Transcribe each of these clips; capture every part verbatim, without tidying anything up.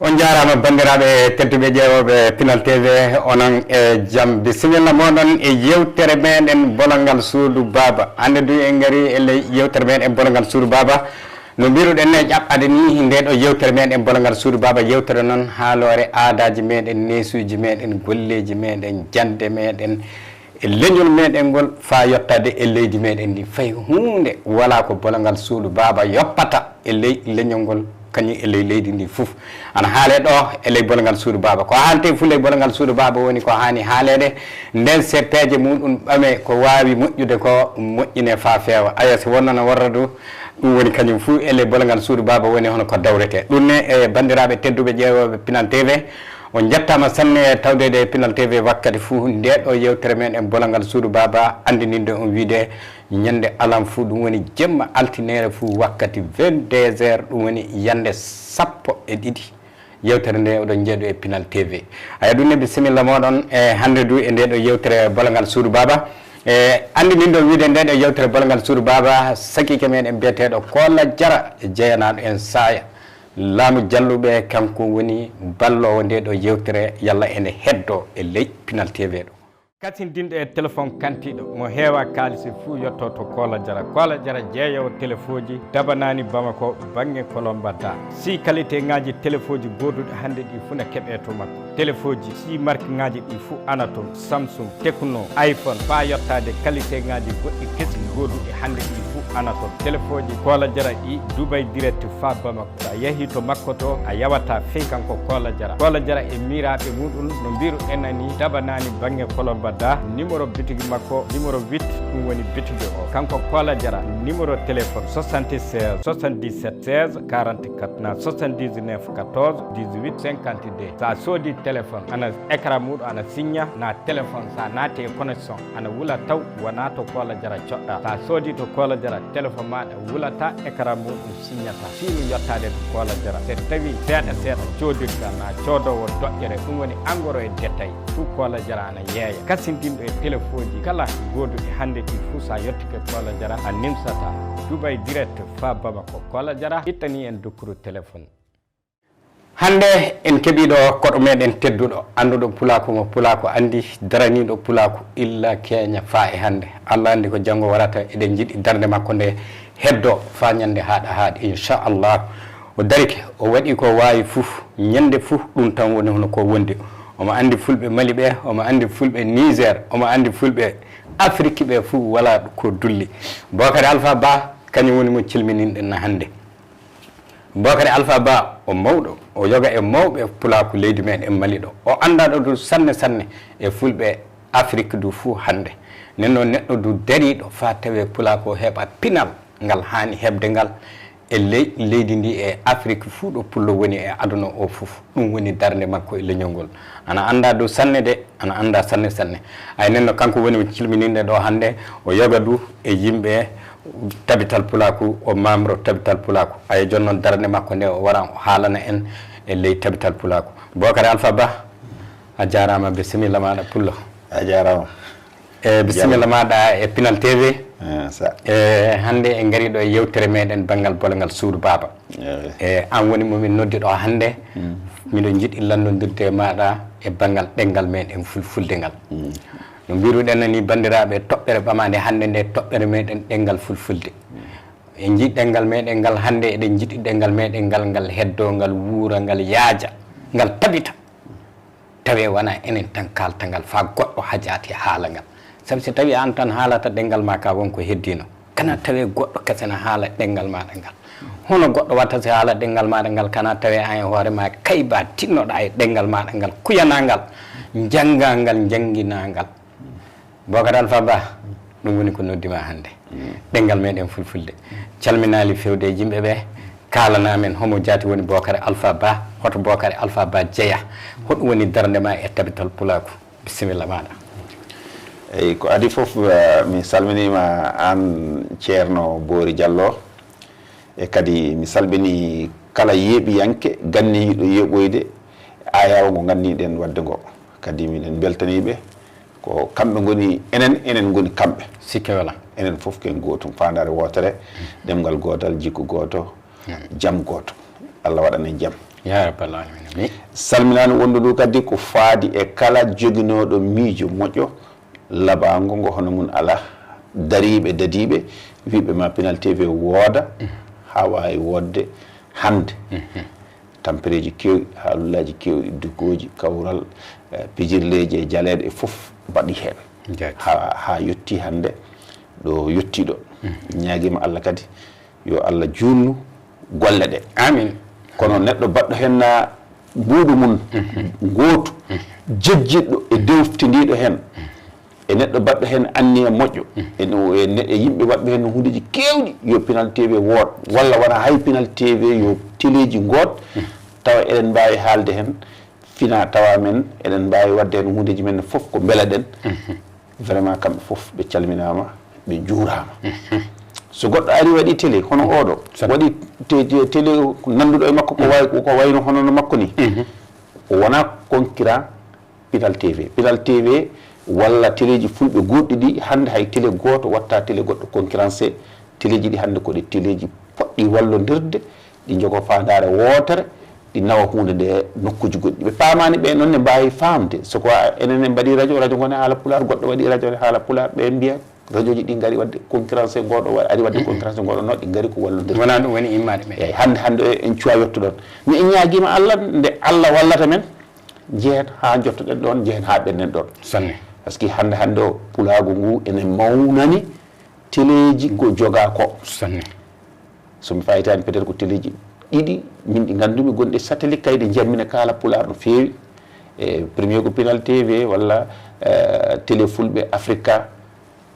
On njaaraama, banndiraaɓe tedduɓe ƴeewooɓe Pinal T V, onon e jam. Bisimilla mooɗon e yewtere meɗen Bolongal Suudu Baaba. Hannde du en ngari e ley yewtere meɗen Bolongal Suudu Baaba. No mbiruɗen ne ƴaɓɓade ni nde ɗo yewtere meɗen Bolongal Suudu Baaba, yewtere noon haaloore aadaaji meɗen, neesuuji meɗen, golleeji meɗen, jannde meɗen, e leñol meɗen ngol faa yottaade e leydi meɗen ndi. Fay huunde walaa ko Bolongal Suudu Baaba yoppata e ley leñol ngol, kañum e ley leydi ndi fof. Ana haalee ɗo e ley Bolongal Suudu Baaba. Ko haaletee fof ley Bolongal Suudu Baaba woni ko haani haaleede. Nden so peeje muɗum ɓame, ko waawi moƴƴude ko moƴƴinee faa feewa. Aya, so wonnoo no worra du, ɗum woni kañum fof e ley Bolongal Suudu Baaba woni hono ko dawretee. Ɗum ne e banndiraaɓe tedduɓe ƴeewooɓe Pinal T V, on njettaama sanne e tawdeede e Pinal T V wakkati fof. Ndee ɗo yewtere meɗen Bolongal Suudu Baaba anndininde on wiide ñande alam fof, ɗum woni jemma altineere fof wakkati vingt-deux heures, ɗum woni yande sappo e ɗiɗi. Yewtere nde oɗon njiya ɗo e Pinal T V. Aya, ɗum ne bisimilla mooɗon e hannde du e nde ɗo yewtere Bolongal Suudu Baaba. E anndininde on wiide nde ɗo yewtere Bolongal Suudu Baaba, sakiike meɗen biyeteeɗo Koola Jara, jeyanaaɗo en saaya laamu jalluɓe, kanko woni balloowo nde ɗo yewtere, yalla ene heddo e ley Pinal T V ɗo. Kasindinɗo e téléphone kantiiɗo mo heewaa kaalisi fuu yotto to Koola Jara. Koola Jara jeeyoowo telefooji dabanaani Bamako, baŋŋe Kolomba Da. Si qualité ŋaaji telefooji gooduɗi hannde ɗi fuu na keɓee to makko. Telefooji si marque ŋaaji ɗi fuu ana toon, Samsung, Tecno, iPhone, faa yottaade qualité ŋaaji goɗɗi kesi gooduɗi hannde ɗi fuu ana toon. Telefooji Koola Jara ɗi Dubai Direct faa Bamako. So a yehii to makko to, a yawataa fey kanko Koola Jara. Koola Jara e miiraaɓe muɗum, no mbiruɗen ni, dabanaani baŋŋe Kolomba Da. Numéro bitigi makko, numéro huit, ɗum woni bitigi o. Kanko Koola Jara, numéro téléphone soixante-seize soixante-dix-sept seize quarante-quatre, na soixante-dix-neuf quatorze dix-huit cinquante-deux. So a soodii téléphone, ana écran muɗum ana signa, na téléphone, so a naati e connexion, ana wula taw, wonaa to Koola Jara coɗɗaa. So a soodii to Koola Jara, téléphone maaɗa wulataa, écran muɗum signata. Fii mi yottaade to Koola Jara. So tawii seeɗa seeɗa coodirta, na coodoowo doƴƴere, ɗum woni angoro e détail, fuu Koola Jara ana yeeya. Kasindinɗo e telefooji kala gooduɗi hannde ɗi fuu, so a yottike Koola Jara, a nimsataa. Dubai Direct faa Bamako. Koola Jara ittanii en dukkuru téléphone. Hannde en keɓii ɗo koɗo meɗen tedduɗo, annduɗo pulaaku mo pulaaku anndi, daraniiɗo pulaaku illa keenya faa e hannde. Allah anndi ko janngo warata, eɗen njiɗi darnde makko nde heddo faa ñande haaɗa haaɗi, inchallah. O darike, o waɗi ko waawi fof, ñande fof ɗum tan woni hono ko wondi. Omo anndi fulɓe Mali ɓe, omo anndi fulɓe Niger, omo anndi fulɓe Afrik ɓe fof, walaa ko dulli. Bookari Alfa Ba, kañum woni mo cilmininɗen hannde. Bookari Alfa Ba, o mawɗo, o yoga e mawɓe pulaaku leydi meɗen Mali ɗo. O anndaaɗo du sanne sanne e fulɓe Afrik du fuu hannde. Nden noon neɗɗo du dariiɗo faa tawee pulaaku o heɓa pinal ngal haani heɓde ngal e ley-, leydi ndi e Afrik fuu ɗo pullo woni e aduna o fof. Ɗum woni darnde makko e leñol ngol. Ana anndaa du sanne de, ana anndaa sanne sanne. Ay, nden no kanko woni o cilmininɗen ɗo hannde, o yoga du e yimɓe Tabital Pulaaku, o membre Tabital Pulaaku. Ay, jooni noon darnde makko nde o wara o haalana en e ley Tabital Pulaaku. Bookari Alfa Ba, a jaaraama, bisimilla maaɗa pullo. A jaaraama. E bisimilla maaɗa e Pinal T V. E hannde en ngarii ɗo e yewtere meɗen banngal bolongal suudu baaba. E an woni mo min noddi ɗo hannde. Miɗo jiɗi lanndodirde e maaɗa e banngal ɗemngal meɗen fulfulde ngal. No mbiruɗen ni banndiraaɓe, toɓɓere ɓamaande hannde nde, toɓɓere meɗen ɗemngal fulfulde. En njii ɗemngal meɗen ngal hannde, eɗen jiɗi ɗemngal meɗen ngal, ngal heddo, ngal wuura, ngal yaaja, ngal tabita. Tawee wonaa enen tan kaalta ngal, faa goɗɗo hajaaki haala ngal. Sabi so tawii aan tan haalata ɗemngal maa kaa, won ko heddiino. Kana tawee goɗɗo kasen na haala ɗemngal maaɗa ngal. Hono goɗɗo watta si haala ɗemngal maaɗa ngal, kana tawee aan e hoore maa kaybaa tinnoɗaa e ɗemngal maaɗa ngal, kuyanaa ngal, njanngaa ngal, njannginaa ngal. Bookari Alfa Ba, ɗum woni ko noddi maa hannde. Ɗemngal meɗen fulfulde. Calminaali feewde e yimɓe ɓe. Kaalanaa men homo jaati woni Bookari Alfa Ba, hoto Bookari Alfa Ba jeya, hoɗum woni darnde maa e Tabital Pulaaku? Bisimilla maaɗa. Eyi, ko adii fof, eh, mi salminiima aan Ceerno Boori Jallo, e kadi mi salminii kala yeeɓiyanke ganniiɗo yeeɓoyde ayaawo ngo nganniiɗen waɗde ngo. Kadi miɗen mbeltanii ɓe, ko kamɓe ngoni enen, enen ngoni kamɓe. Sikke walaa. Enen fof ko en gootum, faandaare wootere, ɗemngal gootal, jikku gooto, jam gooto. Allah waɗan en jam. Ya rabbal alamin, amin. Salminaani wondu ndu kadi ko faadi e kala joginooɗo miijo moƴƴo, laɓaango ngo hono mum alaa, dariiɓe, dadiiɓe, wiiɓe ma Pinal T V wooda, haa waawi woodde hannde. Tampereeji keewɗi, haalullaaji keewɗi, dugooji, kawral, eh, pijirleeji e jaleeɗe fof mbaɗi heen. Haa, haa yettii hannde ɗo yettii ɗo. Ñaagiima Allah kadi yo Allah juutnu golle ɗe. Amin. Kono neɗɗo baɗɗo heen na mbuuɗu mum, gootu, jejjitɗo e dewtindiiɗo heen, e neɗɗo baɗɗo heen anniya moƴƴo, e no, e ne-, e yimɓe waɗɓe heen huundeeji keewɗi, yo Pinal T V wood, walla wona hay Pinal T V, yo teleeji ngood, tawa eɗen mbaawi haalde heen, fina tawa men, eɗen mbaawi waɗde heen huundeeji men fof ko mbelaɗen. Vraiment, kamɓe fof ɓe calminaama, ɓe njuuraama. So goɗɗo ari waɗi télé, hono oɗo, waɗi te-, te-, télé nannduɗo e makko ko way-, ko wayno hono no makko ni, o wona concurrent Pinal T V. Pinal T V walla teleeji fulɓe goɗɗi ɗi, hannde hay télé gooto watta télé goɗɗo concurrencé. Teleeji ɗi hannde ko ɗe teleeji poɗɗi wallondirde, ɗi njogo faandaare wootere, ɗi nawa huunde nde nokkuuji goɗɗi. Ɓe paamaani ɓe noon ne mbaawi faamde. So ko a-, enen en mbaɗi radio, radio ngo ne haala pulaar, goɗɗo waɗi radio ne haala pulaar, ɓe mbiya radioji ɗi ngari waɗde concurrence e ngoɗo, wa-, ari waɗde concurrence e ngoɗo, no ɗi ngari ko wallondirde. Wona ɗum woni immaade men. Eyyi, hannde, hannde en cuwa yettude ɗon. Mais en ñaagiima Allah, nde Allah wallata men, njehen haa njottoɗen ɗon, njehen haa ɓennden ɗon. Sanne. Parce que hannde, hannde o, pulaagu ngu ene mawnani teleeji ngo jogaa ko. Sanne. So mi fayitaani, peut-être ko teleeji ɗiɗi min ɗi nganndumi, gonɗi satellite, kayɗe njiyatmi ne kaala pulaar no feewi. E premier ko Pinal T V walla, eh, télé fulɓe Africa.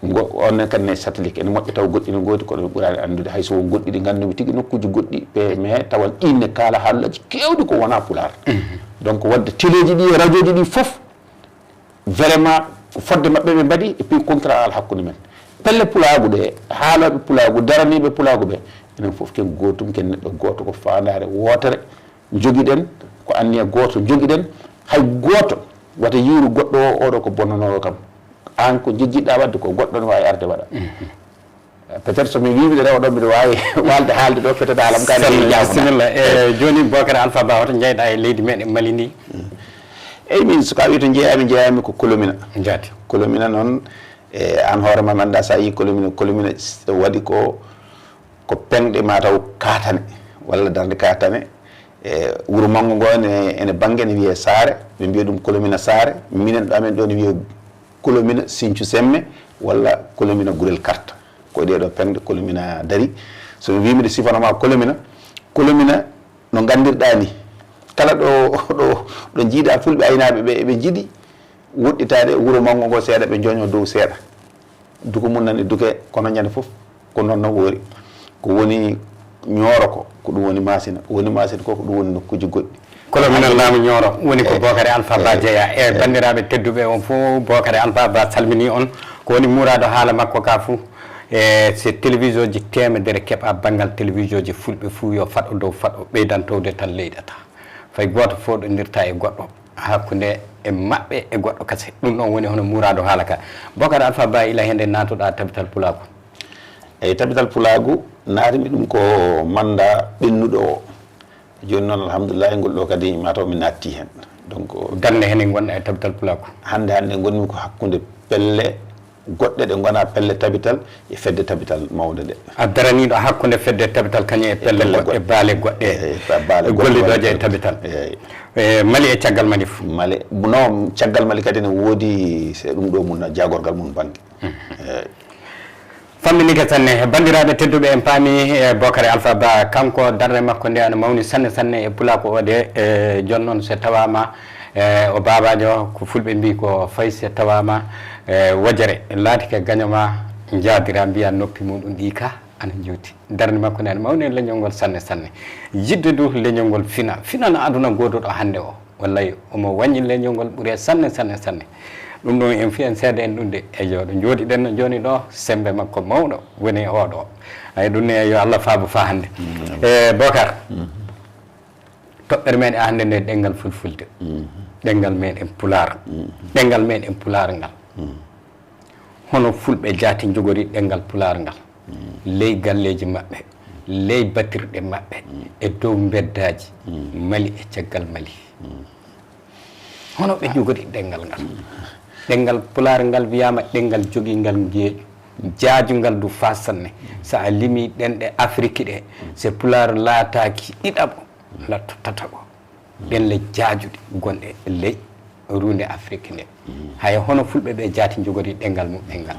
Ngo, onnen kadi ne satellite, ene moƴƴa taw goɗɗi ne ngoodi, kono ɓe ɓuraani anndude. Hay so won goɗɗi ɗi nganndumi tigi nokkuuji goɗɗi, ɓe, mais tawa ɗin ne kaala haalullaaji keewɗi ko wonaa pulaar. Mhm. Donc, waɗde teleeji ɗi e radioji ɗi fof, vraiment, ko fodde maɓɓe ɓe mbaɗi, et puis contrat ala hakkunde men. Pelle pulaagu ɗe, haalooɓe pulaagu, daraniiɓe pulaagu ɓe, enen fof ken gootum, ken neɗɗo gooto, ko faandaare wootere njogiɗen, ko anniya gooto njogiɗen. Hay gooto wata yiiru goɗɗo o, oɗo ko bonnanooɗo kam. Aan ko njejjitɗaa waɗde ko, goɗɗo ne waawi arde waɗa. Mhm. Peut-être so mi wii miɗo rewa ɗo, miɗo waawi waalde haalde ɗo, peut-être haalam ka ne. Salmon, jaabuɗaa. Bisimilla. E, jooni Bocar Alpha Ba, hoto njeyɗaa e leydi meɗen Mali ndi? Mm. Eyyi, min, so ka wii to njeyaami, njeyaami ko Kolomina. Jaati. Kolomina noon, e, aan hoore ma, mi anndaa so a yii Kolomina, Kolomina s-, waɗi ko, ko peŋɗe mataw kaatane, walla darnde kaatane. E, wuro manngo ngo ene, ene bannge ene wiyee Saare, ɓe mbiya ɗum Kolomina Saare. Minen ɗo amen ɗo ene wiyee Kolomina Sinthiou Semme walla Kolomina Gurel Karta. Ko e ɗee ɗoo peŋɗe Kolomina darii. So mi wii miɗo sifano ma Kolomina, Kolomina no nganndirɗaa ni, kala ɗo, ɗo, ɗo njiiɗaa fulɓe aynaaɓe ɓe, eɓe njiɗi woɗɗitaade wuro manngo ngo seeɗa, ɓe njooñoo dow seeɗa. Duko mum nan e duke, kono ñande fof ko noon no woori. Ko woni Ñooro ko, ko ɗum woni Maasina. Ko woni Maasina ko, ko ɗum woni nokkuuji goɗɗi. Kolomina laamu Ñooro woni ko Bocar Alpha Ba jeyaa. E banndiraaɓe tedduɓe, on fof Bocar Alpha Ba salminii on. Ko woni muuraaɗo haala makko ka fuu. E so télévision ji teemedere keɓaa banngal télévision ji fulɓe fuu, yo faɗo dow faɗo, ɓeydan towde tan leyɗata. Fay gooto fooɗondirta e goɗɗo, hakkunde e maɓɓe e goɗɗo kase. Ɗum ɗon woni hono muuraaɗo haala ka. Bocar Alpha Ba, ila hende naatoɗaa Tabital Pulaagu? Eyi, Tabital Pulaagu, naatimi ɗum ko mannda ɓennuɗo o. Jooni noon, alhamdulillahi, ngol ɗo kadi mataw mi naatti heen. Donc, darnde hene ngonɗa e Tabital Pulaagu? Hannde, hannde ngonmi ko hakkunde pelle goɗɗe ɗe ngonaa pelle Tabital e fedde Tabital mawnde nde. A daraniiɗo hakkunde fedde Tabital kañum e pelle goɗɗe, baale goɗɗe, e, e ba-, baale goɗɗe gollidooje e Tabital. Eyi. E Mali e caggal Mali fof. Mali, no caggal Mali kadi ne woodi se ɗum ɗo mum, jaagorgal mum bannge. Mhm. Eyi. Famminike sanne. Banndiraaɓe tedduɓe, en paami, e, Bocar Alpha Ba, kanko darnde makko nde ana mawni sanne sanne e pulaaku o de, e, jooni noon so tawaama, e, o baabaajo, ko fulɓe mbii ko fay so tawaama, e, wojere laatike gaño ma, njaadira mbiya noppi muɗum ɗi ka ana njuuti. Darnde makko nde ana mawni e leñol ngol sanne sanne. Yiɗde du leñol ngol fina, fina no aduna gooduɗo hannde o. Wallay, omo wañi leñol ngol ɓure sanne, sanne, sanne. Ɗum ɗon en fii en seeda en ɗum de. Eyyo, ɗo njooɗiɗen no jooni ɗo, semmbe makko mawɗo woni oɗo. Ay, ɗum ne, yo Allah faabu faa hannde. Mm. E, Bocar, mm, toɓɓere meɗen hannde nde, ɗemngal fulfulde. Mm. Ɗemngal meɗen pulaar. Mm. Ɗemngal meɗen pulaar ngal. Mm. Hono fulɓe jaati njogori ɗemngal pulaar ngal ley galleeji maɓɓe, ley batirɗe maɓɓe, e dow mbeddaaji Mali e caggal Mali. Hono ɓe njogori ɗemngal ngal? Ɗemngal Pulaar ngal wiyaama ɗemngal jogingal ngeeƴu, jaajungal du faa sanne. So a limii ɗemɗe Afiriki ɗe, so Pulaar laataaki ɗiɗaɓo, latto tataɓo. Ɗen le jaajuɗe gonɗe ley ruunde Afiriki nde. Haya hono Fulɓe ɓe jaati njogori ɗemngal muɓɓen ngal.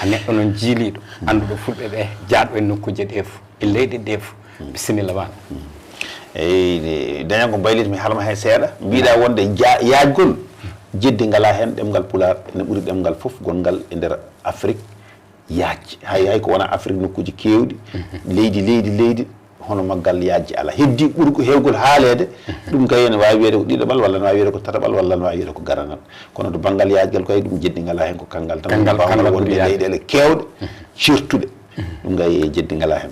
A neɗɗo noon jiiliiɗo, annduɗo Fulɓe ɓe jaaɗo e nokkuuje ɗe fof, e leyɗe ɗe fof. Bisimilla ma. Eyi, dañan ko mbaylit mi halma heen seeɗa. Mbiɗa wonde ja- yaajgol jeddi ngala heen ɗemngal Pulaar ene ɓuri ɗemngal fof gonngal e nder Afrik yaaj. Hay hay ko wona Afrik nokkuuji keewɗi, leydi leydi leydi, hono maggal yaajji ala. Heddi ɓurgo heewgol haaleede, ɗum kay ene waawi wiyeede ko ɗiɗaɓal walla ne waawi wiyeede ko tataɓal walla ne waawi wiyeede ko garanal. Kono to banngal yaajgal koye ɗum jeddi ngala heen ko kanngal tan. Kanngal wonde leyɗeele keewɗe, cirtuɗe. Ɗum kay e jeddi ngala heen.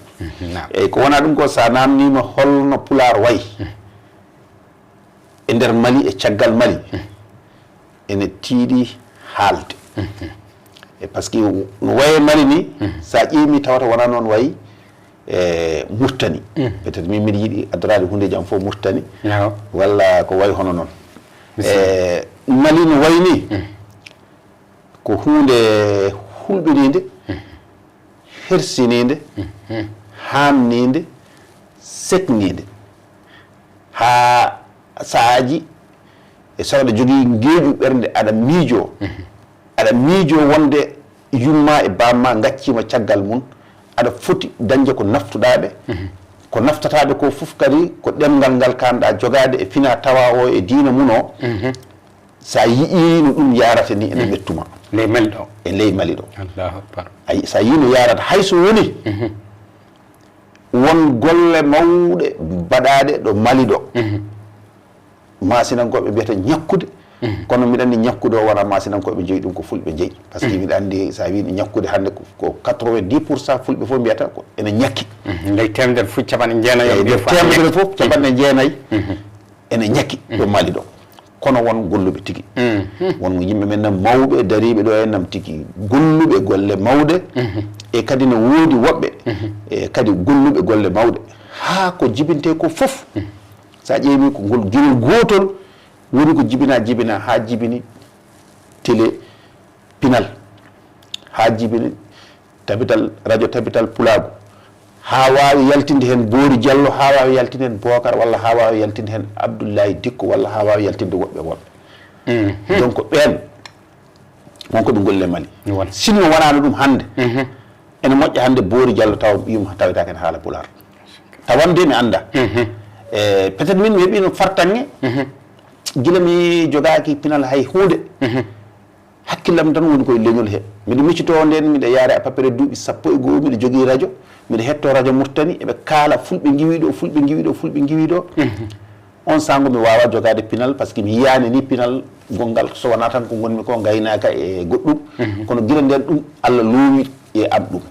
Eyyi, ko wona ɗum ko, so a naamniima holno Pulaar wayi e nder Mali e caggal Mali, ene tiiɗi haalde. E par ce que no wayi e Mali ni, so a ƴeewi tawata wona noon wayi e Murtani. Peut-être min mbiɗa yiɗi addoraade huundeeji am fof Murtani, walla ko wayi hono noon. E Mali no wayi ni, ko huunde hulɓiniinde, hersiniinde, haamniinde, sekniinde, haa sahaaji e so aɗa jogii ngeeƴu ɓernde aɗa miijoo, aɗa miijoo wonde yumma e bamma ngacciima caggal mum, aɗa foti dañde ko naftuɗaa ɓe. Ko naftataa ɓe ko fof kadi ko ɗemngal ngal kaanɗaa jogaade e fina tawa o e diina mum o. So a yiyii no ɗum yaarata ni ene mettuma. Ley Mali ɗo. E ley Mali ɗo. Allahu Akbar. Ayi, so a yii no yaarata, hay so woni won golle mawɗe baɗaaɗe ɗo Mali ɗo, maasinankooɓe mbiyata ñakkude, kono mbiɗa anndi ñakkude o wona maasinankooɓe njeyi ɗum, ko fulɓe njeyi. Par ce que mbiɗa anndi so a wii ñakkude hannde ko quatre-vingt-dix pour cent fulɓe fof mbiyata ko ene ñakki. Ley teemedere fof capanɗe jeenayi. Eyi, nder teemedere fof capanɗe jeenayi ene ñakki ɗo Mali ɗo. Kono won golluɓe tigi. Won yimɓe men nam mawɓe dariiɓe ɗo e nam tigi golluɓe golle mawɗe. E kadi ne woodi woɓɓe e kadi golluɓe golle mawɗe. Haa ko jibintee ko fof, so a ƴeewi ko ngol giwel gootol woni ko jibinaa jibinaa haa jibini télé Pinal, haa jibini tabital, radio tabital pulaagu, haa waawi yaltinde heen Boori Jallo, haa waawi yaltinde heen Bookar, walla haa waawi yaltinde heen Abdullaay Dikko, walla haa waawi yaltinde woɓɓe woɓɓe. Donc ɓeen won ko ɓe ngolli e Mali. Sinno wonaano ɗum hannde, ene moƴƴa hannde Boori Jallo tawa ɓiyum tawetaake ene haala Pulaar. Tawande mi annda. E peut-être min mi heɓiino fartaŋŋe gila mi jogaaki pinal hay huunde. Hakkillam tan woni koye leñol he. Miɗo miccitoo ndeen, miɗo yaare à peu près duuɓi sappo e goo, miɗo jogii radio, miɗo hettoo radio Murtani, eɓe kaala fulɓe ngiwii ɗo, fulɓe ngiwii ɗo, fulɓe ngiwii ɗo. On sahngo mi waawaa jogaade pinal, par ce que mi yiyaani ni pinal gonngal, so wonaa tan ko ngonmi ko ngaynaaka e goɗɗum. Kono gila ndeen ɗum, Allah loowi e am ɗum.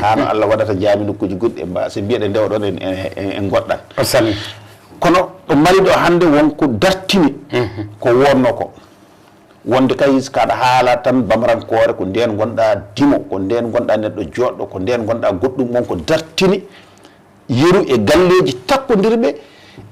Haa no Allah waɗata njaami nokkuuji goɗɗi, e mba-, so mbiyeɗen nde oɗon en, en, en, en ngoɗɗan. Kono ɗo Mali ɗo hannde won ko dartini ko wonnoo ko. Wonde kay, so kaɗa haala tan bamarankoore, ko ndeen ngonɗaa dimo, ko ndeen ngonɗaa neɗɗo jooɗɗo, ko ndeen ngonɗaa goɗɗum, won ko dartini yeru e galleeji takkondirɓe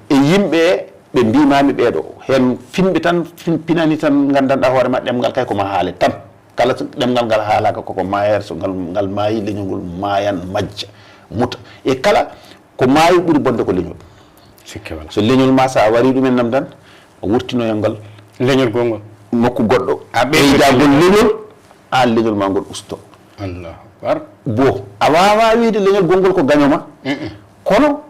e yimɓe ɓe mbiimaami ɓeeɗo. Heen finɓe tan, fin-, pinani tan, nganndanɗaa hoore ma ɗemngal kay ko ma haale tan. Kala so ɗemngal ngal haalaaka, koko maayeer, so ngal, ngal maayi, leñol ngol maayan, majja, muta. E kala ko maayi ɓuri bonde ko leñol. Sikke walaa. So leñol ma, so a warii ɗum en nam tan, a wurtinoyan ngal. Leñol gongol. Nokku goɗɗo. A ɓeydagol leñol, aan leñol ma ngol usto. Allahu Akbar. Bo, a waawaa wiide leñol gongol ko gaño ma. Kono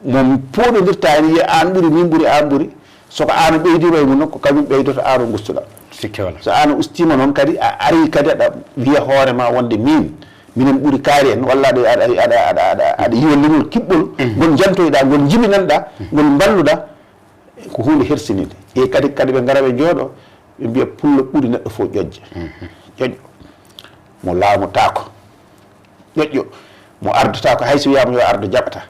mo pooɗondirta en, wiya aan ɓuri, min ɓuri, aan ɓuri. So ko aan o ɓeydiima e mum noon, ko kañum ɓeydoto aan o ngustoɗaa. Sikke walaa. So aan o ustiima noon kadi, a arii kadi aɗa wiya hoore ma wonde miin, minen ɓuri kaari en, walla aɗa, aɗa, aɗa, aɗa, aɗa, aɗa yiwa leñol kiɓɓol, ngol njantoyɗaa, ngol jibinanɗaa, ngol mballuɗaa, ko huunde hersininde. E kadi, kadi ɓe ngara ɓe njooɗo, ɓe mbiya pullo ɓuri neɗɗo fof ƴoƴde. Ƴoƴƴo, mo laamotaako. Ƴoƴƴo, mo ardotaako, hay so wiyaama yo ardo, jaɓataa.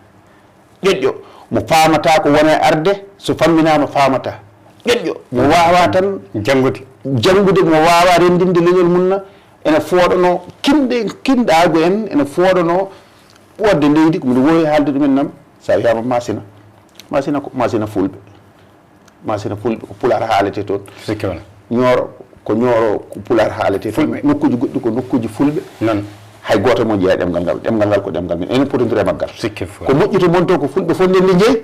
Ƴoƴƴo, mo faamataa ko wona e arde, so famminaama faamataa. Ƴoƴƴo, mo waawaa tan janngude, janngude, mo waawaa renndinde leñol mum na, ene fooɗanoo kinɗe, kinɗaagu en, ene fooɗanoo Ɓoodde leydi ko miɗo woowi haalde ɗumen nam, so a wiyaama Maasina, Maasina ko Maasina Fulɓe. Maasina Fulɓe ko Pulaar haalete toon. Sikke wala. Ñooro ko Ñooro ko Pulaar haalete toon. Fulɓe. Nokkuuji goɗɗi ko nokkuuji Fulɓe. Noon. Hay gooto mo jeyaa ɗemngal ngal. Ɗemngal ngal ko ɗemngal men. Enen potondiri e maggal. Sikke fof. Ko moƴƴi to mon to ko Fulɓe fof ndenndi njeyi.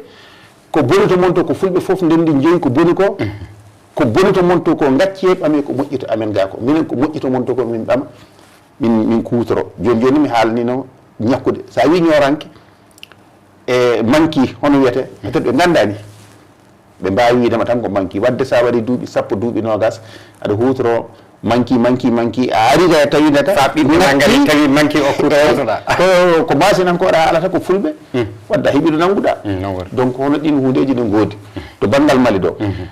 Ko boni to mon to ko Fulɓe fof ndenndi njeyi ko boni ko. Mhm. Ko boni to mon to ko ngacci e ɓame ko moƴƴi to amen gaa ko. Minen ko moƴƴi to mon to ko min ɓama. Min, min kuutoro. Jooni jooni mi haalnino ñakkude. So a wii ñooranke, e manki hono wiyete, peut-être ɓe nganndaani. Ɓe mbaawi wiide ma tan ko manki. Wadde so a waɗi duuɓi sappo, duuɓi noogas, aɗa huutoro manki, manki, manki. A ari ga tawi nata. Fa ɓiɓɓe ma ngari tawi manki o kuutotoɗa. Ko, ko Maasinankooɗo haalata ko Fulɓe. Hmm. Wadde a heɓi ɗo nannguɗa. Hmm, non woni. Donc hono ɗin huundeeji ne ngoodi. To banngal Mali ɗo. Hmm.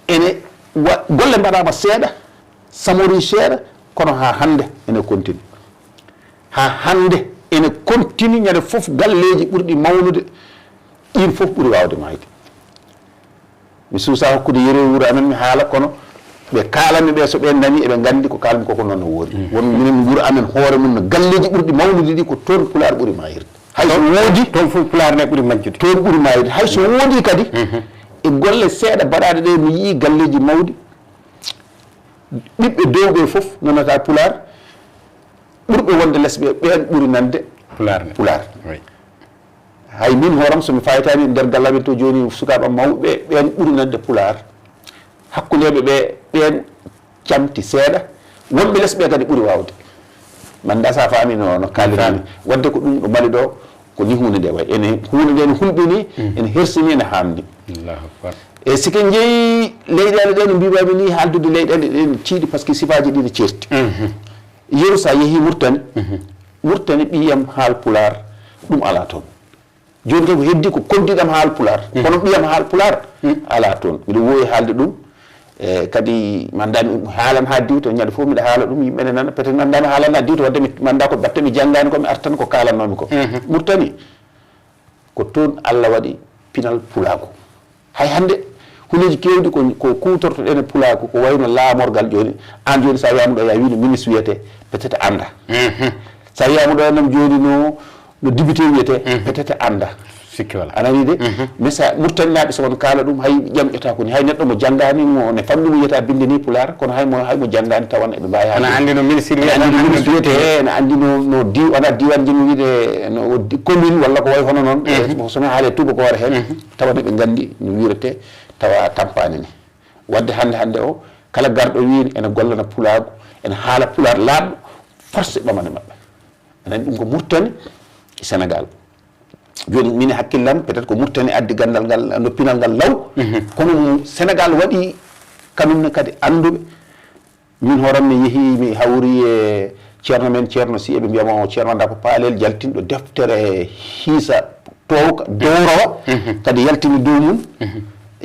Ene wa-, golle mbaɗaama seeɗa, samori seeɗa, kono haa hannde ene continue. Haa hannde ene continue, ñande fof galleeji ɓurɗi mawnude, ɗiin fof ɓuri waawde maayde. Mi suusaa hokkude yeru e wuro amen, mi haala, kono ɓe kaalanmi ɓe, so ɓe nani, eɓe nganndi ko kaalmi ko, ko noon no woori. Mm. Won minen wuro amen hoore mum no galleeji ɓurɗi mawnude ɗi ko toon Pulaar ɓuri maayirde. Hay so woodi, toon fof Pulaar ne ɓuri majjude. Toon ɓuri maayde. Hay so woodi kadi, mhm, e golle seeɗa baɗaaɗe ɗe, mi yii galleeji mawɗi. Ɓiɓɓe dow ɓe fof nanata Pulaar. Ɓurɓe wonde les ɓe, ɓeen ɓuri nande Pulaar ne. Pulaar. Oui. Hay min hooram, so mi faytaani nder gallamen to jooni, sukaaɓe am mawɓe, ɓeen ɓuri nande Pulaar. Hakkundeeɓe ɓe, ɓeen camti seeɗa, wonɓe les ɓe kadi ɓuri waawde. Mi anndaa so a faami no, no kaalirmi. Wadde ko ɗum ɗo Mali ɗo, ko ni huunde nde wayi. Ene, huunde nde ne hulɓini, mm, ene hersini, ene haamni. Allahu akbar. E si ke njeyi leyɗeele ɗe no mbiimaami ni, haaldude leyɗeele ɗe ne tiiɗi, par ce que sifaaji ɗi ne ceerti. Mhm. Yeru so a yehii Murtani, mhm, Murtani ɓiyam haal Pulaar, ɗum alaa toon. Jooni kay ko heddi ko koddiɗam haal Pulaar. Mm. Kono ɓiyam haal Pulaar, mm, alaa toon. Miɗo woowi haalde ɗum. E kadi mi anndaa mi haalan haa diwta, ñande fof miɗo haala ɗum, yimɓe ne nana, peut-être mi anndaa mi haalan haa diwta, wadde mi, mi anndaa ko batte mi janngaani ko, mi artan ko kaalannoomi ko. Mhm. Murtani, ko toon Allah waɗi pinal pulaagu. Hay hannde, huneeji keewɗi ko, ko kuutortoɗen e pulaagu, ko wayno laamorgal jooni. Aan jooni, so a wiyaama ɗo, ya wiino ministre wiyetee, peut-être a anndaa. Mhm. So a wiyaama ɗo, nam jooni no, no député wiyetee, mhm, peut-être a anndaa. Sikke wala. A nanii de? Mhm. Mais so Murtaninaaɓe, so on kaala ɗum, hay ƴamƴotaako ni. Hay neɗɗo mo janngaani, mo ne famɗi mo wiyata binde ni pulaar, kono hay mo, hay mo janngaani tawan eɓe mbaawi haalde. Ana anndi no ministre wiyata, anndi no ministre wiyetee, ene anndi no, no diw-, wona diiwaan njiɗmi wiide, no di-, commune walla ko wayi hono noon. Mhm. E, so mi haalee tuubakoore heen, mhm, tawa eɓe nganndi no wiiretee, tawa tampaani ni. Wadde hannde, hannde o, kala garɗo wii ene gollana pulaagu, ene haala pulaar laaɓɗo, force ɓamane maɓɓe. Aɗa anndi ɗum ko Murtani e Sénégal. Jooni, min e hakkillam, peut-être ko Murtani addi ganndal ngal, no pinal ngal law. Mhm. Kono Sénégal waɗi kanum ne kadi annduɓe. Min hooram mi yehi, mi hawri e ceerno men, Ceerno Sy, eɓe mbiya mo Ceerno Dako Paalel, jaltinɗo deftere hiisa toowka, dowrowa, mhm, kadi yaltini dow mum. Mhm.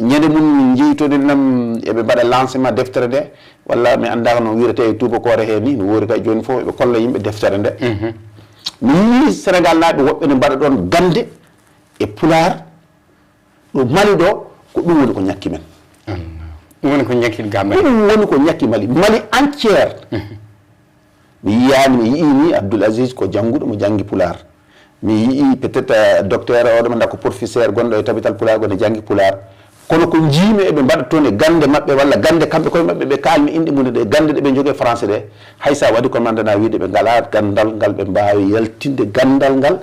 Ñande mum min njeytodinam, eɓe mbaɗa lancement deftere nde, walla mi anndaa no wiiretee e tuubakoore heen ni, no woori kay jooni fof eɓe kolla yimɓe deftere nde. Mhm. Mi yii Sénégal naaɓe woɓɓe ne mbaɗa ɗoon gannde e pulaar, ɗo Mali ɗo, ko ɗum woni ko ñakki men. Allah. Ɗum woni ko ñakki Gambe. Ɗum woni ko ñakki Mali. Mali entière. Mhm. Mi yiyaani, mi yii ni Abdoul Aziz ko jannguɗo, mo janngi pulaar. Mi yii peut-être, euh, docteur oɗo mo ndaa ko professeur gonɗo e tabital pulaar, gonɗo janngi pulaar. Kono ko njiimi eɓe mbaɗa toon e gannde maɓɓe walla gannde kamɓe koye maɓɓe, ɓe kaalmi inɗe mum ɗe gannde ɗe ɓe njogii e français ɗe. Hay so a waɗi ko nanndana wiide ɓe ngalaa ganndal ngal ɓe mbaawi yaltinde ganndal ngal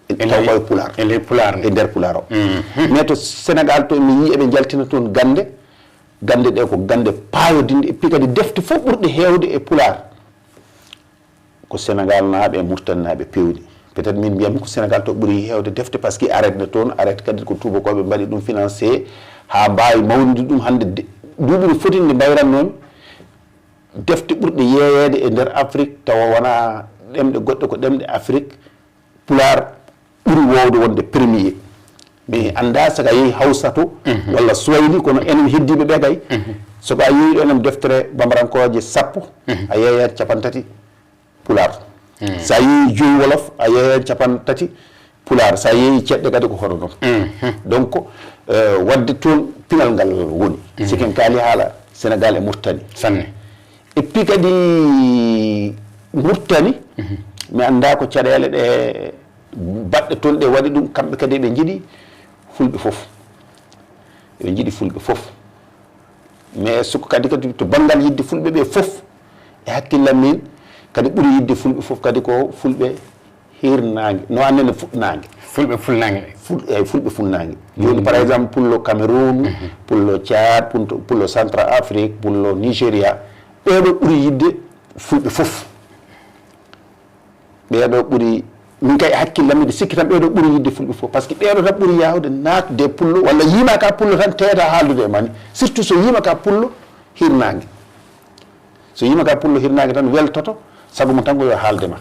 e taw koye pulaar. E nder pulaar nde. E nder pulaar o. Mhm. Mais to Sénégal to mi yii eɓe njaltina toon gannde, gannde ɗe ko gannde paayodinɗe, et puis kadi defte fof ɓurɗe heewde e pulaar. Ko Sénégal naaɓe e Murtani naaɓe pewni. Peut-être min mbiyami ko Sénégal to ɓuri heewde defte, par ce que arrêté nde toon, arrêté kadi ko tuubakooɓe mbaɗi ɗum financé haa mbaawi mawnude ɗum hannde de-, duuɓi no foti nde mbayrannoomi. Defte ɓurɗe yeeyeede e nder Afrique, tawa wonaa ɗemɗe goɗɗe, ko ɗemɗe Afrique, pulaar ɓuri woowde wonde premier. Mi anndaa so a yehi Hawsa to, mhm, walla Swahili, kono enen heddiiɓe ɓe kay, mhm, so a yehi ɗo, enen deftere bambarankooje sappo, mhm, a yeeyat capanɗe tati pulaar. Mhm. So a yehi joyi wolof, a yeeyat capanɗe tati pulaar. So a yehi ceɗɗe kadi ko hono noon. Mhm. Donc, euh, wadde toon pinal ngal woni. Mhm. Si ken kaali haala Sénégal e Mauritanie. Sanne. Et puis kadi Mauritanie, mhm, mi anndaa ko caɗeele ɗe Baɗɗe toon ɗe waɗi ɗum, kamɓe kadi eɓe njiɗi fulɓe fof. Eɓe njiɗi fulɓe fof. Mais soko kadi, kadi to banngal yiɗde fulɓe ɓe fof, e hakkillam min, kadi ɓuri yiɗde fulɓe fof kadi ko fulɓe hirnaange, no annene fuɗnaange. Fulɓe fulnaange. Ful-, eyi, fulɓe fulnaange. Jooni, par exemple, pullo Cameroun, pullo Tchad, pullo, pullo Central Afrique, pullo Nigeria, ɓeeɗo ɓuri yiɗde fulɓe fof. Ɓeeɗo ɓuri, min kay e hakkillam, miɗo sikki tan ɓeeɗo ɓuri yiɗde fulɓe fof. Parce que ɓeeɗo tan ɓuri yaawde naatde e pullo, walla yiima ka pullo tan teeta haaldude e mani. Surtout so yiima ka pullo hirnaange. So yiima ka pullo hirnaange tan weltoto, sago mum tan ko yo haalde ma.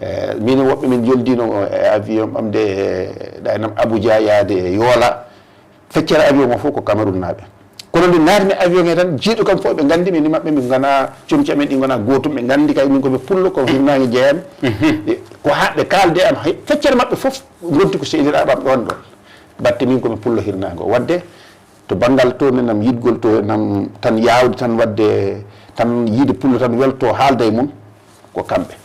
Eh, min woɓɓe min njoldiino e avion ɓamde e ɗaynam Abuja yaade e Yoola. Feccere avion o fof ko Cameroun naaɓe. Kono nde naatmi avion he tan, jiiɗo kam fof ɓe nganndi min e maɓɓe, min ngona, comci amen ɗi ngona gootum, ɓe nganndi kay min ko ɓe pullo, ko hirnaange jeeyami. E ko haa ɓe kaalde am, hay feccere maɓɓe fof ngonti ko seediraaɓe am ɗoon ɗoon. Batte min ko mi pullo hirnaange o. Waɗde to banngal to nenam yiɗgol to nam tan yaawde tan waɗde tan yiide pullo tan welto haalda e mum ko kamɓe.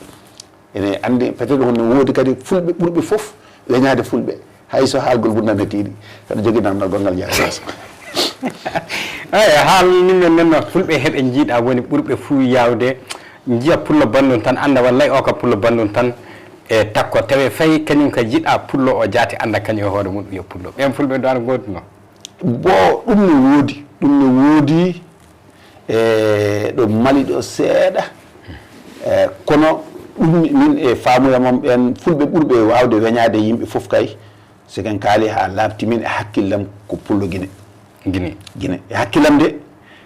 Ene anndi peut-être wonno woodi kadi fulɓe ɓurɓe fof weñaade fulɓe. Hay so haalgol bunda metiiɗi, saɗa jogii namdal gonngal jaaraas. Eyi, haal min men nenno fulɓe heɓe njiiɗa woni ɓurɓe fuu yaawde, njiya pullo banndum tan, annda wallay o ka pullo banndum tan, e takko tawe fay kañum ka jiɗa pullo o jaati annda kañum e hoore mum yo pullo. Ɓen fulɓe do ana gooduno. Bo ɗum ne woodi, ɗum ne woodi e ɗo Mali ɗo seeɗa. E kono ɗum min e faamuya mon ɓen fulɓe ɓurɓe waawde weñaade yimɓe fof kay, so ken kaali haa laaɓti min e hakkillam ko pullo Gine. Gine. Gine. E hakkillam de,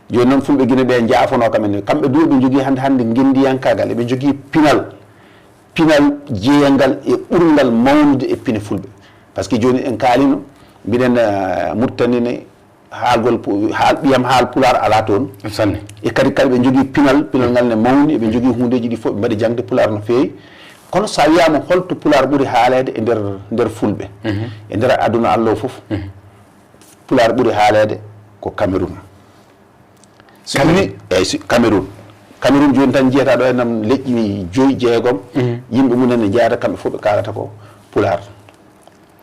jooni noon fulɓe Gine ɓe njaafonoo kam en, kamɓe du eɓe njogii hannde hannde ngenndiyankaagal, eɓe njogii pinal, pinal jeeyangal e ɓurngal mawnude e pine fulɓe. Parce que jooni en kaalino, mbiɗen eh, Murtani ne, haalgol pu- haal ɓiyam haal pulaar alaa toon. Sanne. E kadi kadi ɓe njogii pinal, pinal ngal ne mawni, eɓe njogii huundeeji ɗi fof, ɓe mbaɗi jaŋde pulaar no feewi. Kono so a wiyaama holto pulaar ɓuri haaleede e nder nder fulɓe, e nder aduna Allah o fof, pulaar ɓuri haaleede ko Cameroun. So Cameroun. Wi eyi si Cameroun. Cameroun jooni tan njiyata ɗo e nam leƴƴi joyi jeegom, yimɓe mum en ne njeyata kamɓe fof ɓe kaalata ko pulaar.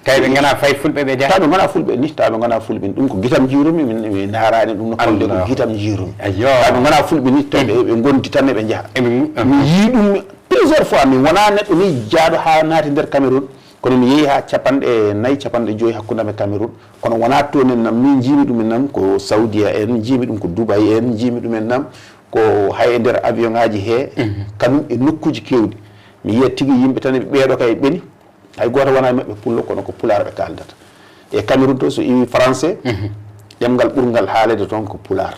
Tawi ɓe ngana fay fulɓe ɓe jaha. Tawi ɓe ngana fulɓe ni, tawi ɓe ngana fulɓe ni. Ɗum ko gitam jiirumi, min mi ndaarani ɗum no kolde ko gitam jiirumi. Ayyo. Tawi ɓe ngana fulɓe ni, tawi ɓe ɓe gondi tan eɓe njaha. Mi yii ɗum plusieurs fois, mi wona neɗɗo ni jaaɗo ha naati nder Cameroun, kono mi yehi ha capanɗe nayi, capanɗe joyi hakkunde am e Cameroun, kono wona toon en nam, min jiimi ɗum en nam ko Saudia en, jiimi ɗum ko Dubai en, jiimi ɗum en nam ko hay e nder avion ngaji he, kanum e nokkuji kewɗi. Mi yiya tigi yimɓe tan eɓe ɓeeɗo kay ɓeni, hay gooto wonaa e maɓɓe pullo, kono ko pulaar ɓe kaaldata. E Cameroun to, so iwi français, ɗemngal ɓurngal haaleede toon ko pulaar.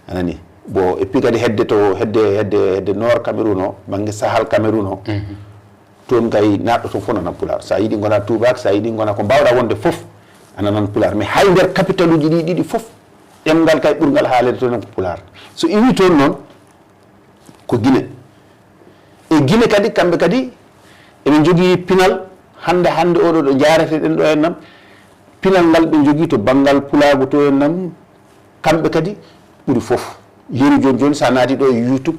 A nanii? Bon, et puis kadi hedde to, hedde, hedde, hedde nord Cameroun o, bannge Sahal Cameroun o, toon kay naatɗo toon fof nanan pulaar. So a yiɗi ngona tuubaak, so a yiɗi ngona ko mbaawɗaa wonde fof, a nanan pulaar. Mais hay nder capitaluuji ɗi ɗiɗi fof, ɗemngal kay ɓurngal haaleede toon ko pulaar. So iwi toon noon, ko Gine. E Gine kadi, kamɓe kadi, eɓe njogii pinal, hannde, hannde oɗo ɗo njaareten ɗo en nam, pinal ngal ɓe njogii to banngal pulaagu to en nam, kamɓe kadi ɓuri fof. Yeru jooni jooni, so a naati ɗo e YouTube,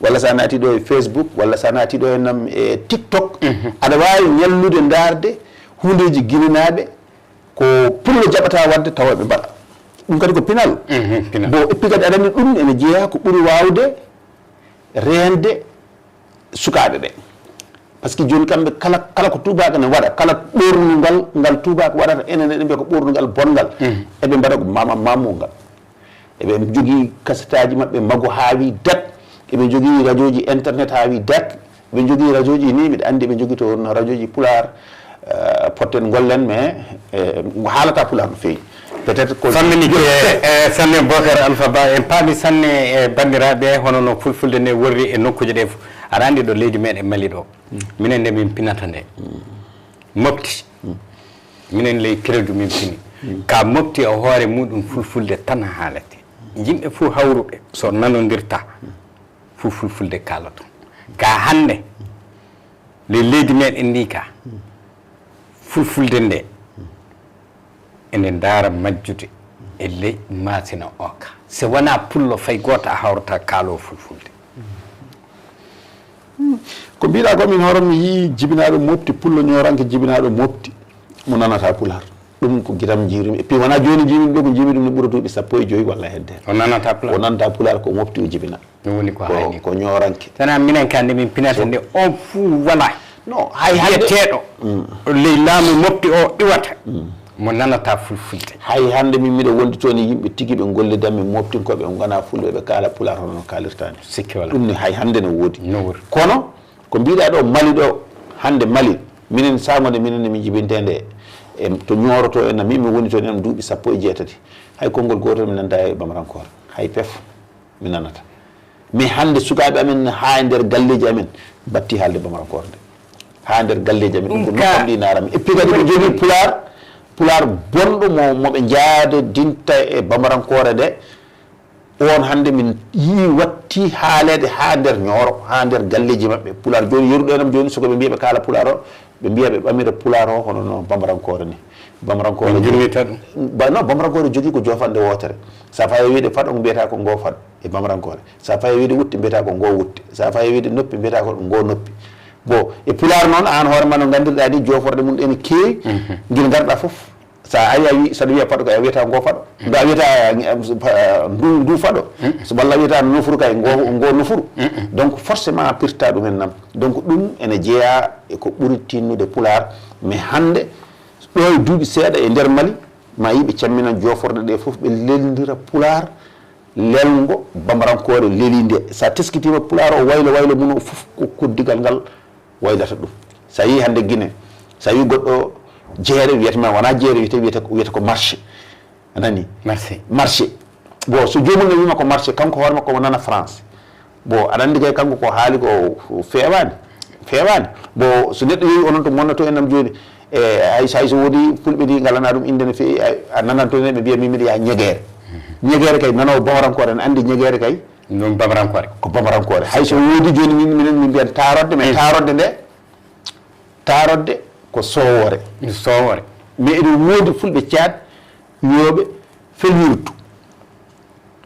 walla so a naati ɗo e Facebook, walla so a naati ɗo en nam e TikTok, aɗa waawi ñallude ndaarde huundeeji ginenaaɓe, ko pullo jaɓata waɗde tawa ɓe mbaɗa. Ɗum kadi ko pinal. Bon, et puis kadi aɗa anndi ɗum ene jeyaa ko ɓuri waawde reende sukaaɓe ɓe. Parce que jooni kamɓe kala, kala ko tuubaako ne waɗa, kala ɓoornungal ngal tuubaako waɗata, enen eɗen mbiya ko ɓoornungal bonngal. Eɓe mbaɗa ko mama mamu ngal. Eɓe njogii kasetaaji maɓɓe mago haa wii dat. Eɓe njogii rajooji internet haa wii dat. Eɓe njogii rajooji ni, miɗa anndi eɓe njogii toon rajooji pulaar, eh, potten ngollen, mais eh, ngo haalata pulaar no feewi. Peut-être ko. Famminike, eh, sanne Bocar Alpha Ba, en paami sanne e banndiraaɓe, hono no fulfulde nde worri e nokkuuje ɗe fof. Aɗa anndi ɗo leydi meɗen Mali ɗo, minen nde min pinata nde, mofti, minen ley credo min pini. Ka mofti e hoore muɗum fulfulde tan haalete. Yimɓe fof hawruɓe, so nanondirta, fof fulfulde kaalaton. Ka hannde, le leydi meɗen ndi ka, fulfulde nde, ene ndaara majjude e ley maasina o ka. Se wonaa pullo fay gooto a hawrata kaalo fulfulde. Ko mbiɗa ko, min hoore mi yii jibinaaɗo mofti, pullo ñooranke jibinaaɗo mofti, mo nanata pulaar. Ɗum ko gitam jiirumi. Et puis wona jooni jiimi ɗum ɗo, ko jiimi ɗum ne ɓura duuɓi sappo e joyi walla hedde. O nanata pulaar. O nanata pulaar, ko mofti o jibina. Ɗum woni ko hayni ko. Ko ñooranke. Tana minen ka nde min pinata nde, on fuu wala. No, hay hannde. Wiyeteeɗo ley laamu mofti o iwata. Mo nanata fulfulde. Hay hannde min miɗo wondi toon e yimɓe tigi ɓe ngollidanmi moftinkooɓe, ɓe ngona fulɓe, ɓe kaala pulaar hono no kaalirta ni. Sikki wala. Ɗum ne hay hannde ne woodi. No woodi. Kono ko mbiɗa ɗo Mali ɗo, hannde Mali, minen sago nde minen ne min jibinte nde, e to Ñooro to en, min mi woni toon en duuɓi sappo e jeetati. Hay konngol gootol mi nanta e bamarankoore. Hay pef mi nanata. Mais hannde sukaaɓe amen haa e nder galleeji amen batti haalde bamarankoore nde. Haa e nder galleeji amen, ɗum ko nokkam ɗi naarami. Et puis kadi ɓe jogii pulaar, pulaar bonɗo mo, mo ɓe njaade dinta e bamarankoore nde. On hannde min yii watti haaleede haa nder Ñooro, haa nder galleeji maɓɓe. Pulaar jooni yeruɗo enam jooni, soko ɓe mbiya ɓe kaala pulaar o, ɓe mbiya ɓe ɓamira pulaar o hono no bamarankoore ni. Bamarankoore. Min jurmita ɗum. Ba, no, bamarankoore jogii ko joofande wootere. Sa fayi wiide faɗo, mbiyata ko ngo faɗo e bamarankoore. Sa fayi wiide wutte, mbiyata ko ngo wutte. Sa fayi wiide noppi, mbiyata ko ngo noppi. Bon, e pulaar noon, aan hoore ma no nganndirɗaa ni, jooforde mum ene keewi, ngel ngarɗaa fof. Sa ari a wi, saɗa wiya faɗo kay, a wiyata ngo faɗo. Ndu a wiyata, em, pa-, ndu, ndu faɗo. So walla a wiyata nofuru kay, ngo, ngo nofuru. Donc forcément a pirta ɗum en nam. Donc ɗum ene jeeya e ko ɓuri tinnude pulaar. Mais hannde, ɗo e duuɓi seeɗa e nder Mali, ma yimɓe cammina jooforɗe ɗe fof, ɓe lelndira pulaar, lelngo bamarankoore leli nde. Sa teskitima pulaar o waylo waylo mum o fof ko koddigal ngal waylata ɗum. Sa yii hannde Guinée, sa yii goɗɗo jeere wiyata ma, wona jeere wiyete, wiyete, wiyete ko marché. A nani? Marché. Marché. Bon, so joomum ne wiima ko marché, kanko hoore makko omo nana France. Bon, aɗa anndi kay kanko ko haali ko feewaani. Feewaani. Bon, so neɗɗo yehi onon to monnato en nam jooni, e hay so, hay so woodi fulɓe ni ngalana ɗum innde no feewi, a, a nananto ne ɓe mbiya min miɗo yaha ñegeere. Ñegeere kay, nanowo bamarankoore ne anndi ñegeere kay. Ɗum bamarankoore. Ko bamarankoore. Hay so woodi jooni min, minen min mbiyan taarodde, mais taarodde nde, taarodde ko soowoore. Soowoore. Mais eɗen woodi fulɓe caat wiyooɓe felwirdu.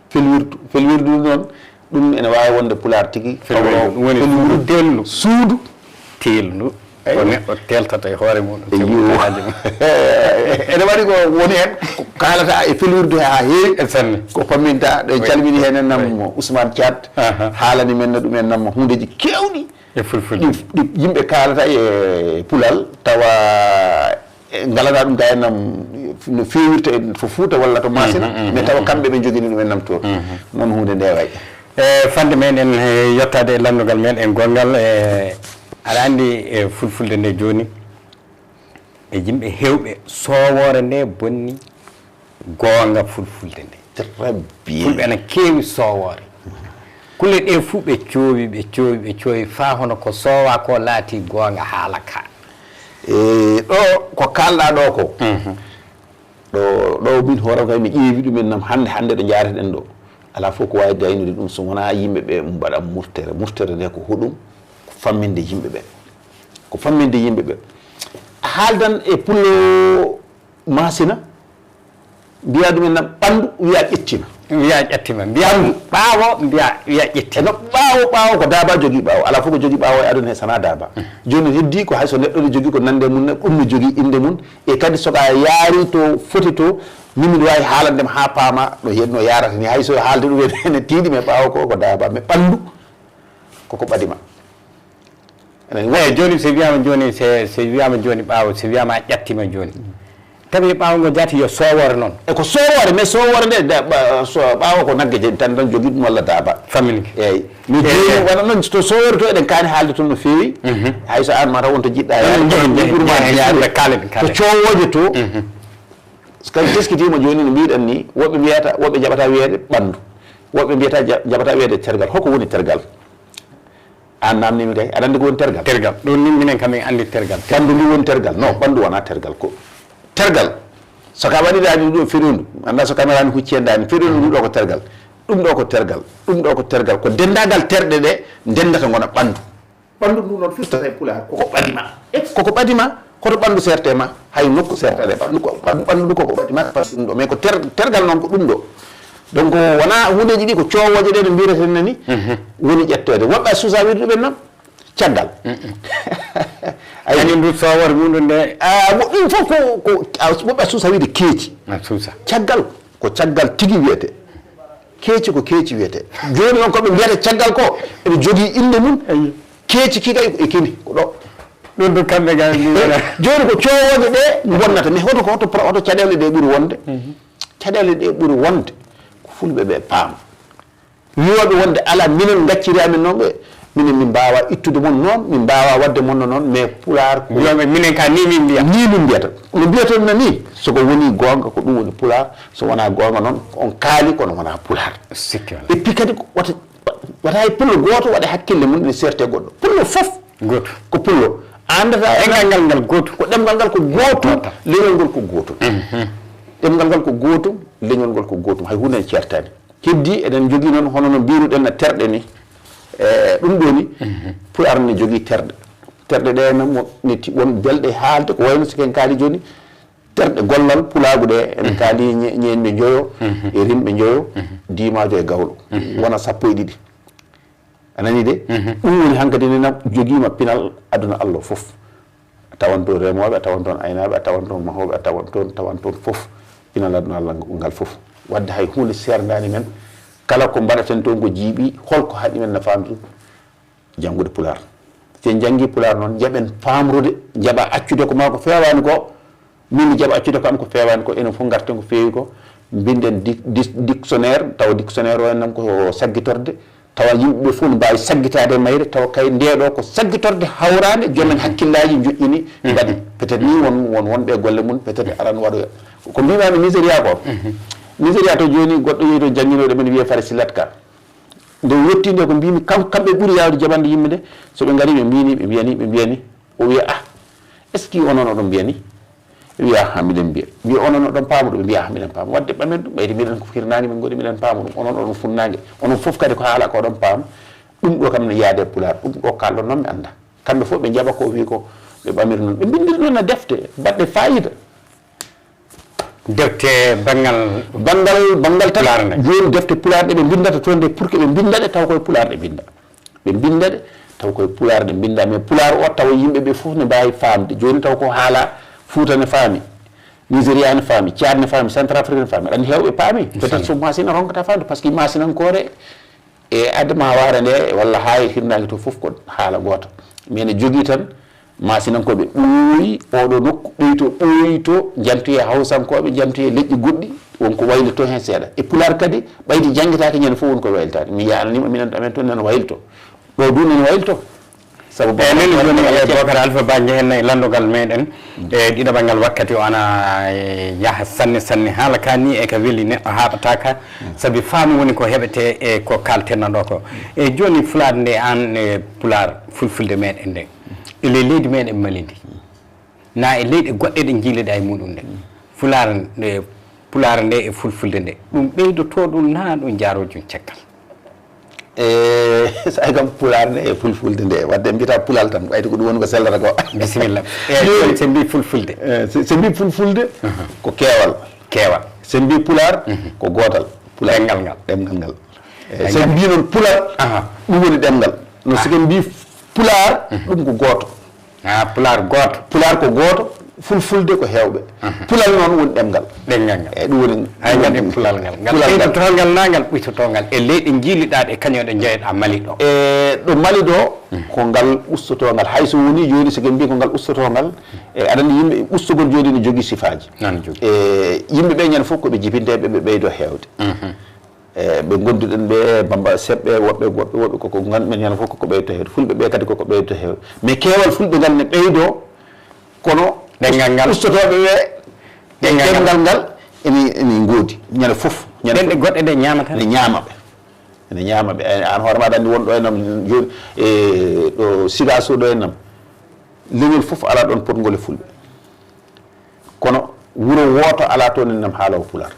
Felwirdu. Felwirdu noon, ɗum ene waawi wonde pulaar tigi. Felwirdu, ɗum woni suudu teelndu. Suudu teelndu. Ko neɗɗo teeltata e hoore mum. Eyyo. Ene waɗi ko woni heen, ko kaalata e felwirdu he haa heewi. E sanne. Ko pamminta, ɗo en calmini heen en nam Ousmane Thiat. Aha. Haalani men no ɗum en nam huundeeji keewɗi. E fulfulde. Ɗi, ɗi yimɓe kaalata e pulal, tawa e ngalana ɗum ga en nam no feewirta e to Fuuta walla to Masina, mais tawa kamɓe ɓe njogini ɗum en nam to. Noon huunde nde wayi. E fande meɗen, e, yettaade e lanndogal men e gongal, e, aɗa anndi e fulfulde nde jooni, e yimɓe heewɓe soowoore nde bonni goonga fulfulde nde. Très bien. Fulɓe ene keewi soowoore. Kulle ɗe fuu ɓe coowi, ɓe coowi, ɓe coowi, faa hono ko soowaa ko laati goonga haala ka. E ɗo ko kaalɗaa ɗo ko. Mhm. Ɗo, ɗo min hooram kay mi ƴeewi ɗum en nam hannde, hannde ɗo njaareten ɗo. Alaa fof ko waawi gaynude ɗum so wonaa yimɓe ɓe mbaɗa murtere. Murtere nde ko hoɗum? Ko famminde yimɓe ɓe. Ko famminde yimɓe ɓe. A haaldan e pullo Masina, mbiya ɗum en nam ɓanndu, wiya ƴettima. Wiya ƴettima. Mbiya ɓaawo, mbiya, wiya ƴettima. E no ɓaawo, ɓaawo ko daaba jogii ɓaawo. Alaa fof ko jogii ɓaawo e aduna he sanaa daaba. Jooni heddii ko hay so neɗɗo ne jogii ko nande mum ne, ɗum ne jogii innde mum. E kadi so ka yaari to foti to, min miɗo waawi haalande ma haa paama ɗo henno yaarata ni. Hay so haalde ɗum en ene tiiɗi, mais ɓaawo ko, ko daaba, mais ɓanndu koko ɓadima. Enen eyi, jooni so wiyaama jooni, so, so wiyaama jooni ɓaawo, so wiyaama a ƴattiima jooni. Tawi ɓaawo ngo jaati yo soowoore noon. E ko soowoore, mais soowoore nde, da-, ɓa-, so, ɓaawo ko nagge je-, tan, tan jogii ɗum walla daaba. Famille. Eyi. Mais jooni wona noon, to soowoore to eɗen kaani haalde toon no feewi. Mhm. Hay so aan ma taw won to jiɗɗa yaade. Njehi, njehi, njehi, njehi, kaalen, kaalen. Ko coowooje to. Mhm. So kadi teskitiima jooni no mbiɗen ni, woɓɓe mbiyata, woɓɓe jaɓata wiyeede ɓanndu. Woɓɓe mbiyata ja-, jaɓata wiyeede tergal. Hoko woni tergal? Aan naamniimi kay, aɗa anndi ko woni tergal? Tergal. Ɗum ni minen kam min anndi tergal. Ɓanndu ndu woni tergal. Non, ɓanndu wonaa tergal. Ko tergal. So ka waɗiraani ɗum feriwndu, annda so kameraani huccii heen daani, feriwndu ndu ɗo ko tergal. Ɗum ɗo ko tergal. Ɗum ɗo ko tergal. Ko denndaagal terɗe ɗe ndenndata ngona ɓanndu. Ɓanndu ndu noon firtata e pulaar koko ɓadi ma. Koko ɓadi ma, koto ɓanndu seerte ma, hay nokku seertaade ɓanndu, ko ɓanndu, ɓanndu ndu koko ɓadi ma, parce que ɗum ɗo. Mais ko ter-, tergal noon ko ɗum ɗo. Donc, wonaa huundeeji ɗi ko coowooje ɗe no mbiyeten nani, mhm, woni ƴetteede. Woɓɓe a suusa wiide ɗum en noon. Caggal. Ayi. Kañum du soowore mum ɗum nde. Ah, mo ɗum fof ko, ko, a, woɓɓe a suusa wiide keeci. A suusa. Caggal, ko caggal tigi wiyete. Keeci ko keeci wiyete. Jooni noon ko ɓe mbiyata caggal ko, ene jogii innde mum. Ayi. Keeci ki kay e kini, ko ɗo. Ɗum ɗo kamɓe ga ni wona. Jooni ko coowooje ɗe bonnata, mais hoto ko, hoto pro-, hoto caɗeele ɗe ɓuri wonde? Mhm. Caɗeele ɗe ɓuri wonde, ko fulɓe ɓe paam. Wiyoɓe wonde ala, minen gacciri amen noon ɓe, minen min mbaawa ittude mon noon, min mbaawa waɗde mon noon, mais pulaar ko wiyoɓe minen ka ni min mbiya. Ni min mbiyata. No mbiyata na ni, so ko woni goonga, ko ɗum woni pulaar, so wonaa goonga noon, on kaali, kono wonaa pulaar. Sikki wala. Et puis kadi, ko wata, wata hay pullo gooto waɗa hakkille mum ene seerte goɗɗo. Pullo fof gooto. Ko pullo. A anndata ɗemngal ngal ngal gooto. Ko ɗemngal ngal ko gootum, gooto. Leñol ngol ko gootum. Mhm. Ɗemngal ngal ko gootum, leñol ngol ko gootum. Hay huunde en ceertaani. Heddi, eɗen njogii noon, hono no mbiruɗen no terɗe ni. E, ɗum ɗo ni, mhm, pulaar ne jogii terɗe. Terɗe ɗe no mo, ne ti-, won belɗe haalde, ko wayno so ken kaali jooni, terɗe gollal pulaagu ɗe, en, mhm, kaali ñe-, ñeeñɓe njoyo, mhm, e rimɓe njoyo, mhm, diimaajo e gawlo. Mhm. Wona sappo e ɗiɗi. A nani de? Mhm. Ɗum woni hankadi ne na jogiima pinal aduna Allah fof. A tawan toon remooɓe, a tawan toon aynaaɓe, a tawan toon mahooɓe, a tawan toon, tawan toon fof. Pinal aduna Allah ngal fof. Wadde hay huunde seerndaani men. Kala ko mbaɗaten toon ko jiiɓi, holko haɗi men na faamdu janngude pulaar. So en njanngi pulaar noon, njaɓen faamrude, njaɓa accude ko maa ko feewaani ko, min mi jaɓa accude ko am ko feewaani ko, enen fof ngarten ko feewi ko, mbinden di-, dis-, dictionnaire, tawa dictionnaire o en nam ko saggitorde, tawa yimɓe ɓe fof ne mbaawi saggitaade e mayre, tawa kay nde ɗo ko saggitorde hawraande, joom en hakkillaaji njoƴƴini, mbaɗi. Peut-être ni won, won wonɓe e golle mum, peut-être aran waɗoya. Ko mbiimaami Nigeria ko. Nigeria to jooni goɗɗo yehi to jannginooɗo men wiyee Fare Silatka. Nde o yetti nde ko mbiimi kam, kamɓe ɓuri yaawde jaɓande yimɓe nde, so ɓe ngari ɓe mbiyani, ɓe mbiyani, ɓe mbiyani. O wiya, "Ah, est-ce que onon oɗon mbiya ni?" Ɓe mbiya, "Ah, miɗen mbiya." Wiya, "Onon oɗon paama ɗum?" Ɓe mbiya, "Ah, miɗen paama." Wadde ɓamen ɗum, ɓayde miɗen ko hirnaange min ngoni, miɗen paama ɗum. Onon oɗon funnaange. Onon fof kadi ko haala ko oɗon paama. Ɗum ɗo kam ne yaade e pulaar. Ɗum ɗo kaalɗon noon mi annda. Kamɓe fof ɓe njaɓa ko o wi ko ɓe ɓamiri noon. Ɓe mbinndiri noon e defte baɗɗe faayiida. Defte banngal banngal, banngal tan. Pulaar nde. Jooni defte pulaar ɗe ɓe mbinndata toon nde pour que ɓe mbinnda ɗe taw koye pulaar ɗe mbinnda. Ɓe mbinnda ɗe taw koye pulaar ɗe mbinnda, mais pulaar o tawa yimɓe ɓe fof ne mbaawi faamde. Jooni taw ko haala Fuuta ne faami, Nigeria ne faami, Tchad ne faami, Centrafrique ne faami. Aɗa anndi heewɓe paami. Peut-être so Masina ronkata faamde, par ce que Masinankoore e Adamawaare nde, walla haa e hirnaange to fof ko haala gooto. Mais ne jogii tan Maasinankooɓe ɓooyi oɗo nokku, ɓeyto ɓooyi to, njantoye Hawsankooɓe, njantoye leƴƴi goɗɗi, won ko waylitoo heen seeɗa. E Pulaar kadi, ɓayde janngitaaka ñande fof won ko waylitaade. Mi yaananiima minen ɗo amen toon nana waylitoo. Ɗo du nana waylitoo. Sabu eyi, min woni e Bocar Alpha Ba, njehen e lanndogal meɗen. E ɗiɗaɓal ngal wakkati o ana, e, yaha sanne sanne. Haala ka ni e ka weli neɗɗo haaɓataaka. Sabi faami woni ko heɓete e ko kaltenno ɗo ko. E jooni Pulaar nde an, e Pulaar fulfulde meɗen nde. E ley leydi meɗen Mali ndi. Na e leyɗe goɗɗe ɗe njiileɗa e muɗum nde. Pulaar nde, Pulaar nde e fulfulde nde. Ɗum ɓeydoto ɗum na ɗum jaaro jum caggal. E, so ay kam Pulaar nde e fulfulde nde. Wadde mbiyata Pulaar tan, ɓayde ko ɗum woni ko sellata ko. Bisimilla. E, jooni, jooni so mbi fulfulde. E, so, so mbi fulfulde, ko keewal. Keewal. So mbi Pulaar, ko gootal. Pulaar. Ɗemngal ngal. Ɗemngal ngal. E, so mbi noon Pulaar, ɗum woni ɗemngal. No so mbi Pulaar, ɗum ko gooto. Ah, Pulaar gooto. Pulaar ko gooto, fulfulde ko heewɓe. Pulal noon woni ɗemngal. Ɗemngal ngal. Eyi, ɗum woni, hay ngal e pulal ngal. Ngal ɓeydotongal na ngal ɓuytotongal e leyɗe njiiliɗaa ɗe kañum ɗe njeyeɗaa Mali ɗo. E ɗo Mali ɗo, ko ngal ustotongal. Hay so woni jooni so ken mbi ko ngal ustotongal, e aɗa anndi yimɓe ustogol jooni ne jogii sifaaji. Nan jogii. E yimɓe ɓe ñande fof ko ɓe jibinteeɓe, ɓe ɓeydo heewde. E ɓe ngonnduɗen ɓe, Bamba Seɓɓe, woɓɓe, woɓɓe, woɓɓe koko ngan-, men ñande fof koko ɓeydo heewde. Fulɓe ɓe kadi koko ɓeydo heewde. Mais keewal Fulɓe ngal ne ɓeydo, kono ɗemngal ngal ustotooɓe ɓe, ɗemngal ngal ene, ene ngoodi. Ñande fof, ñande fof. Ɗemɗe goɗɗe ɗe ñaamata? Ene ñaama ɓe. Ene ñaama ɓe. E, an hoore ma aɗa anndi won ɗo e nam jooni, e ɗo Sigaso ɗo e nam. Leñol fof alaa ɗoon potngol e Fulɓe. Kono wuro wooto alaa toon en nam haala o Pulaar.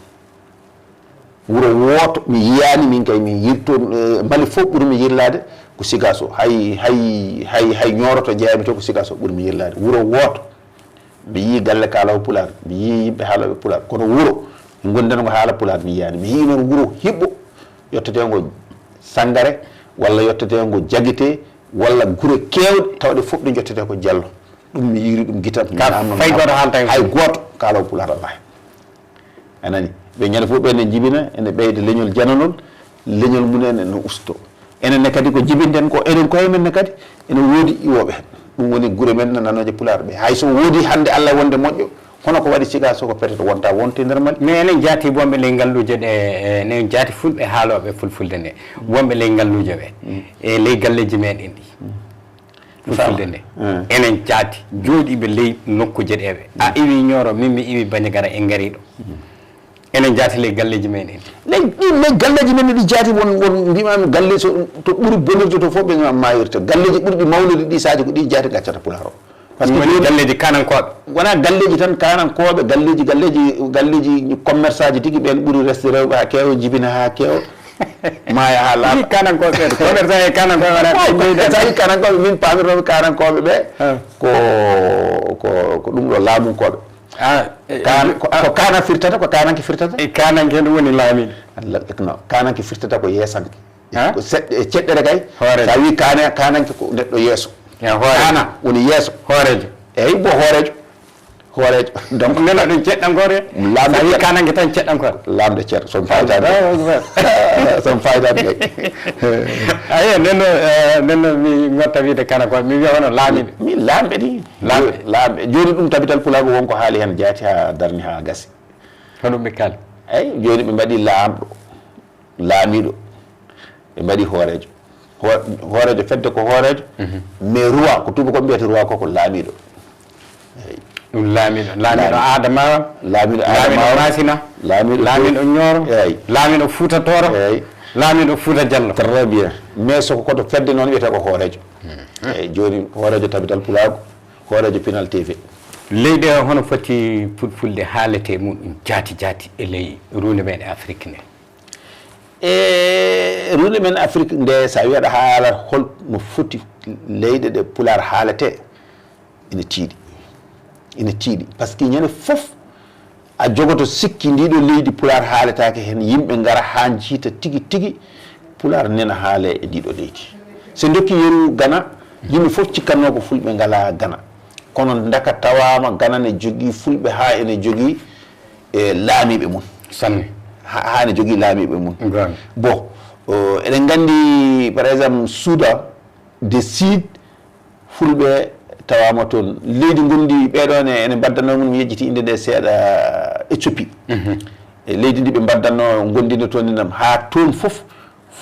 Wuro wooto, mi yiyaani, min kay, mi yirto, eh, Mali fof ɓuri mi yirlaade ko Sigaso. Hay, hay, hay, hay Ñooro to jeyaami to ko Sigaso ɓuri mi yirlaade. Wuro wooto. Mi yii galle kaalaw Pulaar, mi yii yimɓe haalooɓe Pulaar. Kono wuro, ngondango haala Pulaar mi yiyaani. Mi yii noon wuro hiɓɓo, yotteteengo Sanngare, walla yotteteengo Jagite, walla gure keewɗe, tawɗe fof ɗe njottete ko Jallo. Ɗum mi yiiri ɗum gitam. Ka fay gooto haalta hen. Hay gooto kaalaw Pulaar alaa hen. A nani? Ɓe ñande fof ɓe ene njibina, ene ɓeyda leñol jananol, leñol mum en ene usto. Enen ne kadi ko jibinɗen ko, enen koye men ne kadi, ene woodi iwooɓe hen. Ɗum woni gure men nanooje Pulaar ɓe. Hay so woodi hannde Allah wonde moƴƴo, kono ko waɗi siga so ko peut-être wonta wonte nder Mali. Mais enen jaati wonɓe ley ngalluuje ɗe, e, enen jaati fulɓe haalooɓe fulfulde nde, wonɓe ley ngalluuje ɓe, e ley galleeji meɗen ɗi. Fulfulde nde. Eh. Enen jaati jooɗiiɓe ley nokkuuje ɗe ɓe. A iwi Ñooro, min mi iwi Bandiagara en ngari ɗo. Enen jaati ley galleeji men en. Ley, ɗin ley galleeji men ɗi jaati won, won mbimami galleeji so, to ɓuri bonirde to fof ɓe mayirta. Galleeji ɓurɗi mawnude ɗi sahaji ko ɗi jaati gaccata Pulaar o. Par ce que ɗum woni jooni galleeji kanankooɓe. Wona galleeji tan kanankooɓe, galleeji, galleeji, galleeji commerçant ji tigi ɓen ɓuri resde rewɓe haa keewa, jibina haa keewa. Maaya haa laaɓa. Ɗi kanankooɓe ɓe, commerçant e kanankooɓe wona. Ay, ɓe tawi kanankooɓe, min paamirooɓe kanankooɓe ɓe, ah, ko, ko, ko ɗum ɗo laamunkooɓe. Ah, e, kan-, e, ko, ah, ko kaana firtata, ko kaananke firtata? E kaananke ɗum woni laamiiɗo. Allah, non, kaananke firtata ko yeesanke. Ah? Ko seɗɗe, e ceɗɗere kay. Hooreejo. Sa wi kaane, kaananke ko neɗɗo yeeso. Ya, hooreejo. Kaana woni yeeso. Hooreejo. Eyyi, bo hooreejo. Hooreejo. Donc, nena ɗum ceɗɗankoore. Laamɗo sa wi ceer-, kaananke tan ceɗɗankoore. Laamɗo ceer, son faydaade. Allahu Akbar. Son faydaade kay. Ayi, nden no, eh, nden no mi ngotta wiide kanankooɓe, mi wiya hono laamiiɓe. Mi laamɓe ni. Laamɓe. Laamɓe. Jooni ɗum Tabital Pulaagu wonko haali hen jaati haa darni haa gasi. Hono ɓe kaali. Eyyi, jooni ɓe mbaɗi laamɗo, laamiiɗo, ɓe mbaɗi hooreejo. Ho-, hooreejo fedde ko hooreejo, mhm, mais roi, ko tuubakooɓe mbiyata roi ko, ko laamiiɗo. Eyyi. Ɗum laamiiɗo, laamiiɗo Adamawa, laamiiɗo Adamawa, Masina, laamiiɗo Ñooro, eyyi, laamiiɗo Fuuta Tooro, eyyi, laamiiɗo Fuuta Jallo. Très bien. Mais so ko koto fedde noon wiyata ko hooreejo. Mhm. Eyyi, jooni hooreejo Tabital Pulaagu, hooreejo Pinal T V. Leyɗe hono foti fulfulde haalete muɗum jaati jaati e ley ruunde men e Afrik nde? E ruunde men Afrik nde, so a wiyata haala hol no foti leyɗe ɗe Pulaar haalete, ina tiiɗi. Ina tiiɗi. Par ce que ñande fof, a jogoto sikki ndiɗo leydi Pulaar haaletaake heen, yimɓe ngara haa njiita tigi tigi Pulaar nena haale e ndiɗo leydi. So ndokki yeru Gana, yimɓe fof cikkatno ko fulɓe ngalaa Gana. Kono ndaka tawaama Gana ne jogii fulɓe haa ene jogii, e, laamiiɓe mum. Sanne. Ha-, haa ene jogii laamiiɓe mum. Bon, o, eɗen nganndi, par exemple, Soudan de Sud, fulɓe tawaama toon. Leydi ngonndi ɓeɗo ne, ene mbaddannoo mum, mi yejjiti innde nde seeɗa, Éthiopie. Mhm. E leydi ndi ɓe mbaddannoo ngonndi ndi toon, haa toon fof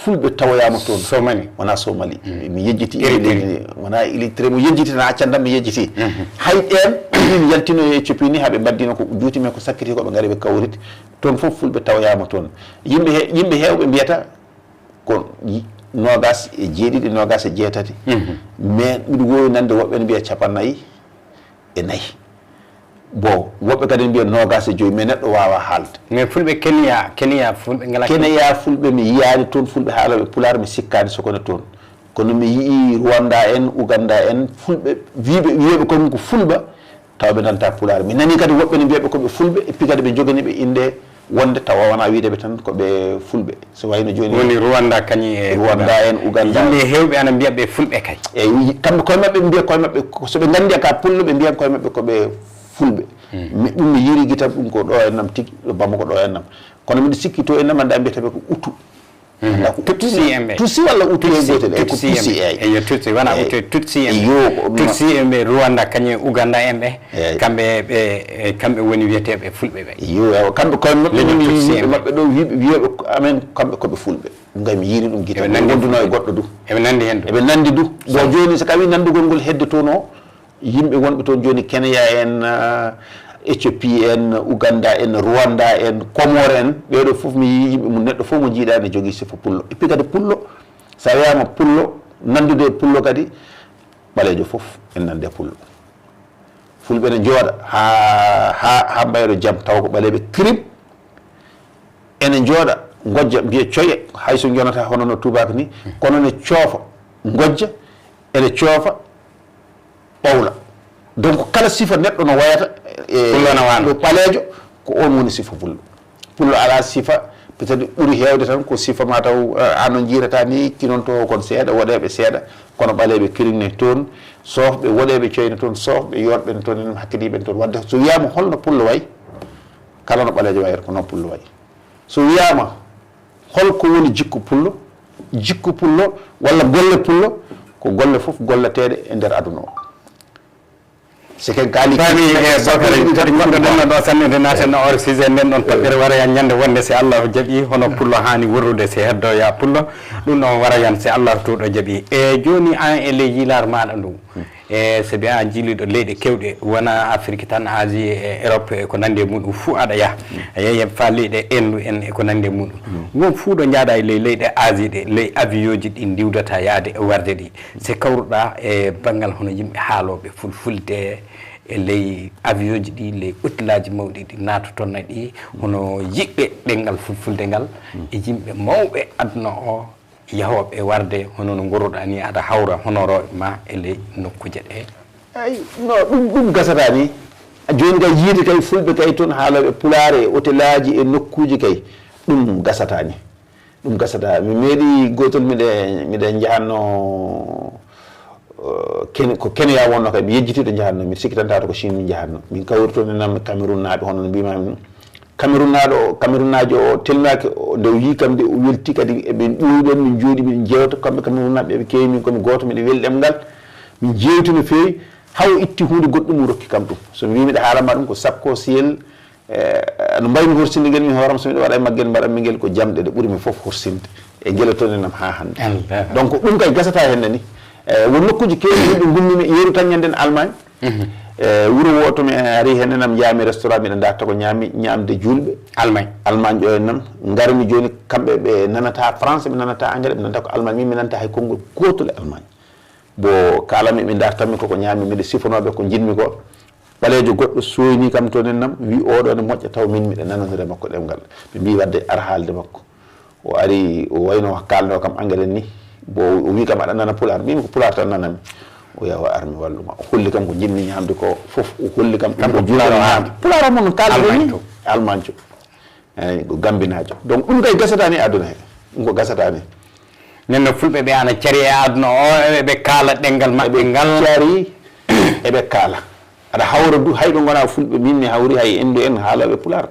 fulɓe tawoyaama toon. Somali. Wonaa Somali. Mm. Mi yejjiti innde leydi ndi. Wonaa Érythrée, mi yejjiti, na accantam mi yejjiti. Mhm. Hay ɓeen, min yaltino e Éthiopie ni, haa ɓe mbaddino ko juuti men ko sakkiti ko ɓe ngari ɓe kawriti. Toon fof fulɓe tawoyaama toon. Yimɓe he-, yimɓe heewɓe mbiyata ko yi-, noogaas e jeeɗiɗi, noogaas e jeetati. Mhm. Mais mbiɗo woowi nande woɓɓe ne mbiya capannayyi e nayi. Bon, woɓɓe kadi ne mbiya noogaas e joyi, mais neɗɗo waawaa haalde. Mais fulɓe Kenya, Kenya fulɓe ngalaa Kenya? Kenya fulɓe mi yiyaani toon, fulɓe haalooɓe Pulaar mi sikkaani so kono toon. Kono mi yii Rwanda en, Uganda en, fulɓe wiyɓe, wiyooɓe koye mum ko fulɓe, tawa ɓe nanta Pulaar. Mi nanii kadi woɓɓe ne mbiya ɓe ko ɓe fulɓe, et puis kadi ɓe njoganii ɓe innde wonde tawa wonaa wiide ɓe tan ko ɓe fulɓe. So wayno jooni woni Rwanda kañum e Rwanda en, Uganda. Yimɓe heewɓe ana mbiya ɓe fulɓe kay. Eyyi, kamɓe koye maɓɓe mbiya koye maɓɓe, ko so ɓe nganndi ka pullo, ɓe mbiya koye maɓɓe ko ɓe fulɓe. Hmm. Mi, ɗum mi yiiri gitam, ɗum ko ɗo e nam tigi, ɗo Bamako ɗo e nam. Kono miɗo sikki to e nam, annda mbiyata ɓe ko Hutu. Mhm. Annda ko Tutsi en ɓe. Tutsi walla Hutu e Tutsi, gootel, eyyi, ko Tutsi en Tutsi, ɓe. Eyyi. Eyyo, Tutsi, wona Hutu, Tutsi en ɓe. Eyyo, ko ɗum. Tutsi en ɓe Rwanda, kañum e Uganda en ɓe. Eyyi. Kamɓe ɓe, e, kamɓe woni wiyeteeɓe fulɓe ɓe. Eyyo, eyyo, kamɓe koye maɓɓe leñol woni Tutsi en ɓe. Maɓɓe ɗo wiɓe, wiyeɓe ko amen, kamɓe koɓe fulɓe. Ɗum kay mi yiiri ɗum gite. Eɓe nanndi wonduno e goɗɗo du. Eɓe nanndi heen du. Eɓe nanndi du. Bon, jooni so tawi nanndugol ngol heddotono, yimɓe wonɓe toon jooni, Kenya en, ah, Éthiopie en, Uganda en, Rwanda en, Comore en, ɓeeɗo fof mi yii yimɓe mum, neɗɗo fof mo njiiɗaa ne jogii sifa pullo. Et puis kadi pullo, so a wiyaama pullo, nanndude e pullo kadi, ɓaleejo fof ene nanndi e pullo. Fulɓe ne njooɗa haa, haa, haa mbayro jam, tawa ko ɓaleeɓe kirim, ene njooɗa, ngojja, mbiya coye, hay so njonata hono no tubaak ni, kono ne coofa, ngojja, ene coofa, ɓawla. Donc, kala sifa neɗɗo no wayata, e, pullo no waano. Ɗo ɓaleejo, ko oon woni sifa pullo. Pullo alaa sifa Peut-être ɓuri heewde tan ko sifa ma taw, eh, an on jiirata ni, kinonto kon seeɗa, woɗeeɓe seeɗa, kono ɓaleeɓe kiriŋ ne toon, soofɓe, woɗeeɓe coyne toon, soofɓe, yooɗɓe ne toon, en hakkidiiɓe ne toon. Wadde so wiyaama holno pullo wayi, kala no ɓaleejo wayata ko noon pullo wayi. So wiyaama hol ko woni jikku pullo, jikku pullo walla golle pullo, ko golle fof golleteeɗe e nder aduna o. C'est que gaali Bami e Bokari, kadi goɗɗo ɗen no ɗo sanne nde naaten no or sujet nden ɗon toɓɓere wara yan ñande wonde si Allah jaɓi, hono pullo haani wurrude si heddo ya pullo. Ɗum ɗon wara yan si Allah tuuɗo jaɓi. E jooni an e ley yilaar maaɗa ndu. E so mbiya an jiiliɗo leyɗe kewɗe, wona Afrique tan, Asie e Europe e ko nandi e muɗum fuu aɗa yaha. A yehi fa leyɗe Inde en e ko nandi e muɗum. Won fuu ɗo njaada e ley leyɗe Asie ɗe, ley avion ji ɗi ndiwdata yaade e warde ɗi. Se kawruɗa e banngal hono yimɓe haalooɓe fulfulde e ley avion ji ɗi, ley otelaaji mawɗi ɗi naatotonna ɗi, hono yiɓɓe ɗemngal fulfulde ngal, e yimɓe mawɓe aduna o, yahooɓe warde, hono no ngorruɗa ni, aɗa hawra honorooɓe ma e ley nokkuuje ɗe. Ay, no, ɗum, ɗum gasata ni. Jooni kay, yiide kay fulɓe kay toon, haalooɓe pulaar e otelaaji e nokkuuje kay, ɗum gasata ni. Ɗum gasata. Mi meeɗi gootol, miɗe, miɗe njahatno, eh, Ken-, ko Kenya wonno kay, mi yejjiti ɗo njahatno, miɗo sikki tan tawata ko Chine mi njahatno. Min kawri toon e nam Cameroun naaɓe, hono no mbimami. Cameroun naaɗo, Cameroun naajo o telmaki, o, nde o yii kam de, o welti kadi, eɓe ɗuuɗi ɗon, min jooɗi, min jewta, kamɓe Cameroun naaɓe, ɓe keewi, min komi gooto, miɗo weli ɗemngal. Min jewti no feewi, haa o itti huunde goɗɗum, o rokki kam ɗum. So mi wii miɗo haalama ɗum, ko sappo siyel, eh, no mbaymi horsinde ngel min hooram, so miɗo waɗa e maggel, mbaɗanmi ngel ko jamɗe ɗe ɓuri mi fof horsinde. E ngel toon enam haa hannde. Allah. Donc, ɗum kay gasata heen nani. Eh, won nokkuuji keewɗi yimɓe ngummi mi, yeru tan ñanden Allemagne. Mhm. Eh, wuro wooto mi ari heen enam, njaami restaurant, miɗo ndaarta ko ñaami, ñaamde juulɓe. Allemagne. Allemagne ƴo enam, ngarmi jooni, kamɓe ɓe nanata français, ɓe nanata anglais, ɓe nanata ko Allemagne. Min mi nanata hay konngol gootol e Allemagne. Bo kaalanmi, ɓe ndaartanmi koko ñaami, miɗo sifonooɓe ko njiɗmi ko. Ɓaleejo goɗɗo sooyni kam toon enam, wi oɗo ne moƴƴa, taw min miɗo nanondira makko ɗemngal. Ɓe mbi wadde ar haalde makko. O ari, o wayno kaalno kam anglais ni. Bo o wi kam aɗa nana pulaar, mbimi ko pulaar tan nanami. O yawa ar mi walluma. O holli kam ko njiɗmi ñaamde ko fof, o holli kam ɗum ko juuɗe ñaamde. Pulaar o mon kaalde ni? Allemagne to. Allemagne to. Eyi, ko gambinaajo. Donc, ɗum kay gasata ni aduna he. Ɗum ko gasata ni. Nden no fulɓe ɓe ana cari e aduna o, eɓe ɓe kaala ɗemngal maɓɓe ngal. Cari, eɓe kaala. Aɗa hawra du, hay ɓe ngona fulɓe, min mi hawri hay Indu en haalooɓe pulaar.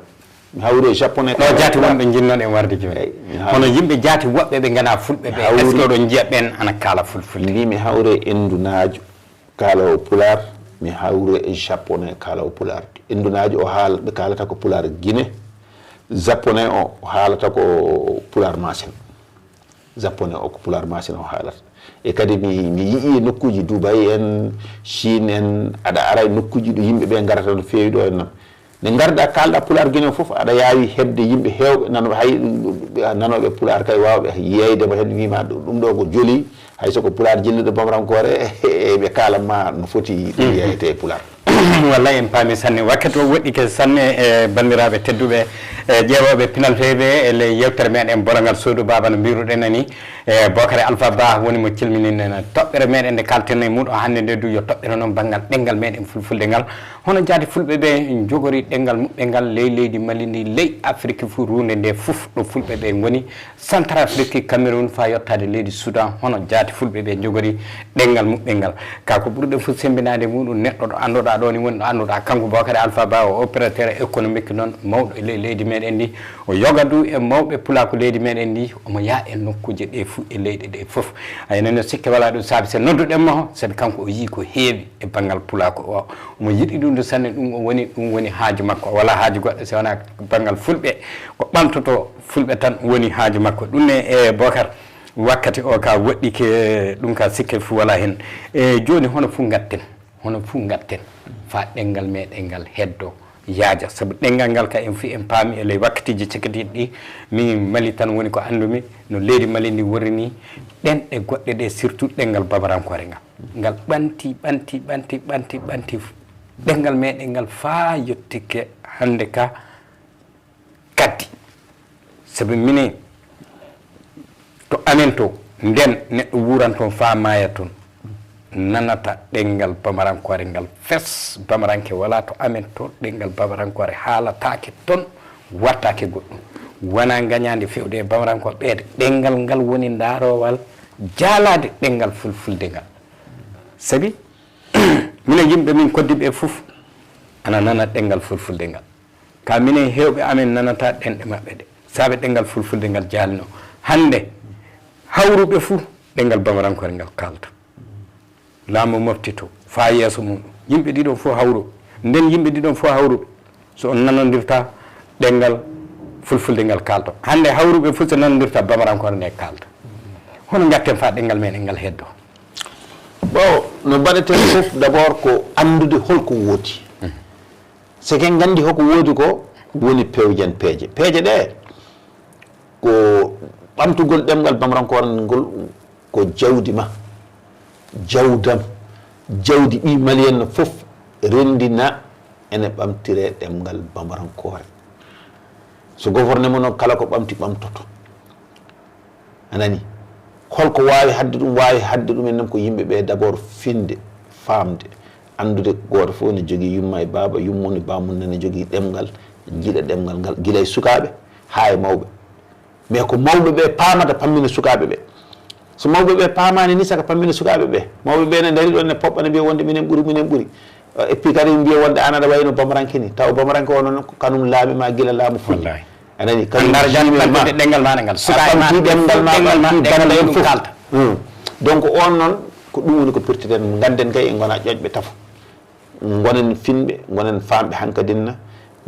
Mi hawri e japonais. Ɗo jaati wonɓe jinnoɗen warde jooni. Eyi, mi hawri. Kono yimɓe jaati woɓɓe ɓe ngana fulɓe ɓe, est-ce que oɗon njiya ɓen ana kaala fulfulde? Mbi mi hawri e Indunaajo. Kaaloowo pulaar, mi hawri e japonais kaaloowo pulaar. Indunaajo o haal-, ɓe kaalata ko pulaar Guinée. Japonais o, o haalata ko pulaar Masen. Japonais o ko pulaar Masen o haalata. E kadi mi, mi yi'i e nokkuuji Dubai en, Chine en, aɗa ara e nokkuuji ɗo yimɓe ɓe ngarata no feewi ɗo en nam. Nde ngarɗa, kaalɗa pulaar Guinée fof, aɗa yaawi heɓde yimɓe heewɓe nanooɓe, hay nanooɓe pulaar kay waawɓe yeeyde mo heen, wiima ɗum ɗo ko joli, hay so ko pulaar jilluɗo bamarankoore, eɓe kaala ma no foti ɗum yeeyete e pulaar. Wallay en paami sanne. Wakkati o woɗɗike sanne, e banndiraaɓe tedduɓe, e ƴeewooɓe pinal feeɓe e ley yewtere meɗen Borangal Suudu Baaba no mbiruɗen ni, e Bokare Alpha Ba woni mo cilminin en toɓɓere meɗen nde kalten e muɗo hannde nde du yo toɓɓere noon banngal ɗemngal meɗen fulfulde ngal. Hono jaati fulɓe ɓe njogori ɗemngal muɓɓe ngal ley leydi Mali ndi, ley Afiriki fuu ruunde nde fof ɗo fulɓe ɓe ngoni, Centrafrique, Cameroun, faa yottaade leydi Soudan, hono jaati fulɓe ɓe njogori ɗemngal muɓɓe ngal. Ka ko ɓurɗen fof semmbinaade muɗum, neɗɗo ɗo annduɗaa ɗo ni woni ɗo annduɗaa, kanko Bokare Alpha Ba o opérateur économique noon mawɗo e ley leydi meɗen ndi, o yoga du e mawɓe pulaaku leydi meɗen ndi, omo yaha e nokkuuje ɗe fof e leyɗe ɗe fof. Ay, nene sikke walaa ɗum saabi so nodduɗen mo, sabi kanko o yii ko heewi e banngal pulaaku o. Omo yiɗi ɗum de sanne, ɗum o woni, ɗum woni haaju makko. O walaa haaju goɗɗo so wonaa banngal fulɓe, ko ɓamtotoo fulɓe tan woni haaju makko. Ɗum ne, e Bokar, wakkati o ka woɗɗike, ɗum ka sikke fof walaa heen. E jooni hono fof ngatten, hono fof ngatten, faa ɗemngal meɗen ngal heddo yaaja. Sabu ɗemngal ngal ka en fof en paami e ley wakkatiiji cakitiiɗi ɗi, min Mali tan woni ko anndumi, no leydi Mali ndi worri ni, ɗemɗe goɗɗe ɗe, surtout ɗemngal bamarankoore ngal. Ngal ɓanti, ɓanti, ɓanti, ɓanti, ɓanti ɗemngal meɗen ngal faa yottike hannde ka kaddi. Sabu minen to amen to, nden neɗɗo wuuran toon faa maaya toon, nanata ɗemngal bamarankoore ngal fes. Bamaranke walaa to amen to, ɗemngal bamarankoore haalataake toon, wattaake goɗɗum. Wonaa ngañaande feewde e Bamarankooɓe ɓeeɗe. Ɗemngal ngal woni ndaarowal jaalaade ɗemngal fulfulde ngal. Sabi minen yimɓe min koddi ɓe fof ana nana ɗemngal fulfulde ngal. Ka minen heewɓe amen nanata ɗemɗe maɓɓe ɗe. Saabe ɗemngal fulfulde ngal jaalno. Hannde hawruɓe fof ɗemngal Bamarankoore ngal kaalta. Laamu mofti to faa yeeso mum. Yimɓe ɗiɗon fof hawruɓe. Nden yimɓe ɗiɗon fof hawruɓe. So on nanondirta ɗemngal fulfulde ngal kaalto. Hannde hawruɓe fof so nanondirta Bamarankoore nde kaalta. Hono njatten faa ɗemngal meɗen ngal heddo? Bon, no mbaɗeten fof d'abord ko anndude holko woodi. So ken nganndi hoko woodi ko woni pewjen peeje. Peeje ɗe ko ɓamtugol ɗemngal Bamarankoore ngol ko jawdi ma, jawdam, jawdi ɓii Malien fof renndina ene ɓamtire ɗemngal Bamarankoore. So gouvernement noon kala ko ɓamti ɓamtoto. A nani? Holko waawi haɗde ɗum? Waawi haɗde ɗum en nam ko yimɓe ɓe d'abord finde, faamde, anndude gooto fof ne jogii yumma e baaba, yumma ne baamum nene jogii ɗemngal, jiɗa ɗemngal ngal, gila e sukaaɓe haa e mawɓe. Mais ko mawɓe ɓe paamata pammina sukaaɓe ɓe. So mawɓe ɓe paamaani ni saka pammina sukaaɓe ɓe, mawɓe ɓe ne ndari ɗon ne poɓɓa ne mbiya wonde minen ɓuri, minen ɓuri. Et puis kadi mbiya wonde an aɗa wayno Bamaranke ni, taw Bamaranke o noon ko kanum laami ma gila laamu fuɗɗi. Wallahi. A nani? Kanum Andar jan jiimi ma. Ɓamtude ɗemngal maɗa ngal. A Sukaaɓe maɗa ɓamti ɗemngal ma, ɗemngal ma, ɓamti ɗemngal ɗemngal muɗum fof. Kaalta. Hmm. Donc on noon ko ɗum woni ko pirteten, ngannden kay en ngona ƴoƴɓe tafo. Ngonen finɓe, ngonen faamɓe hankadinna,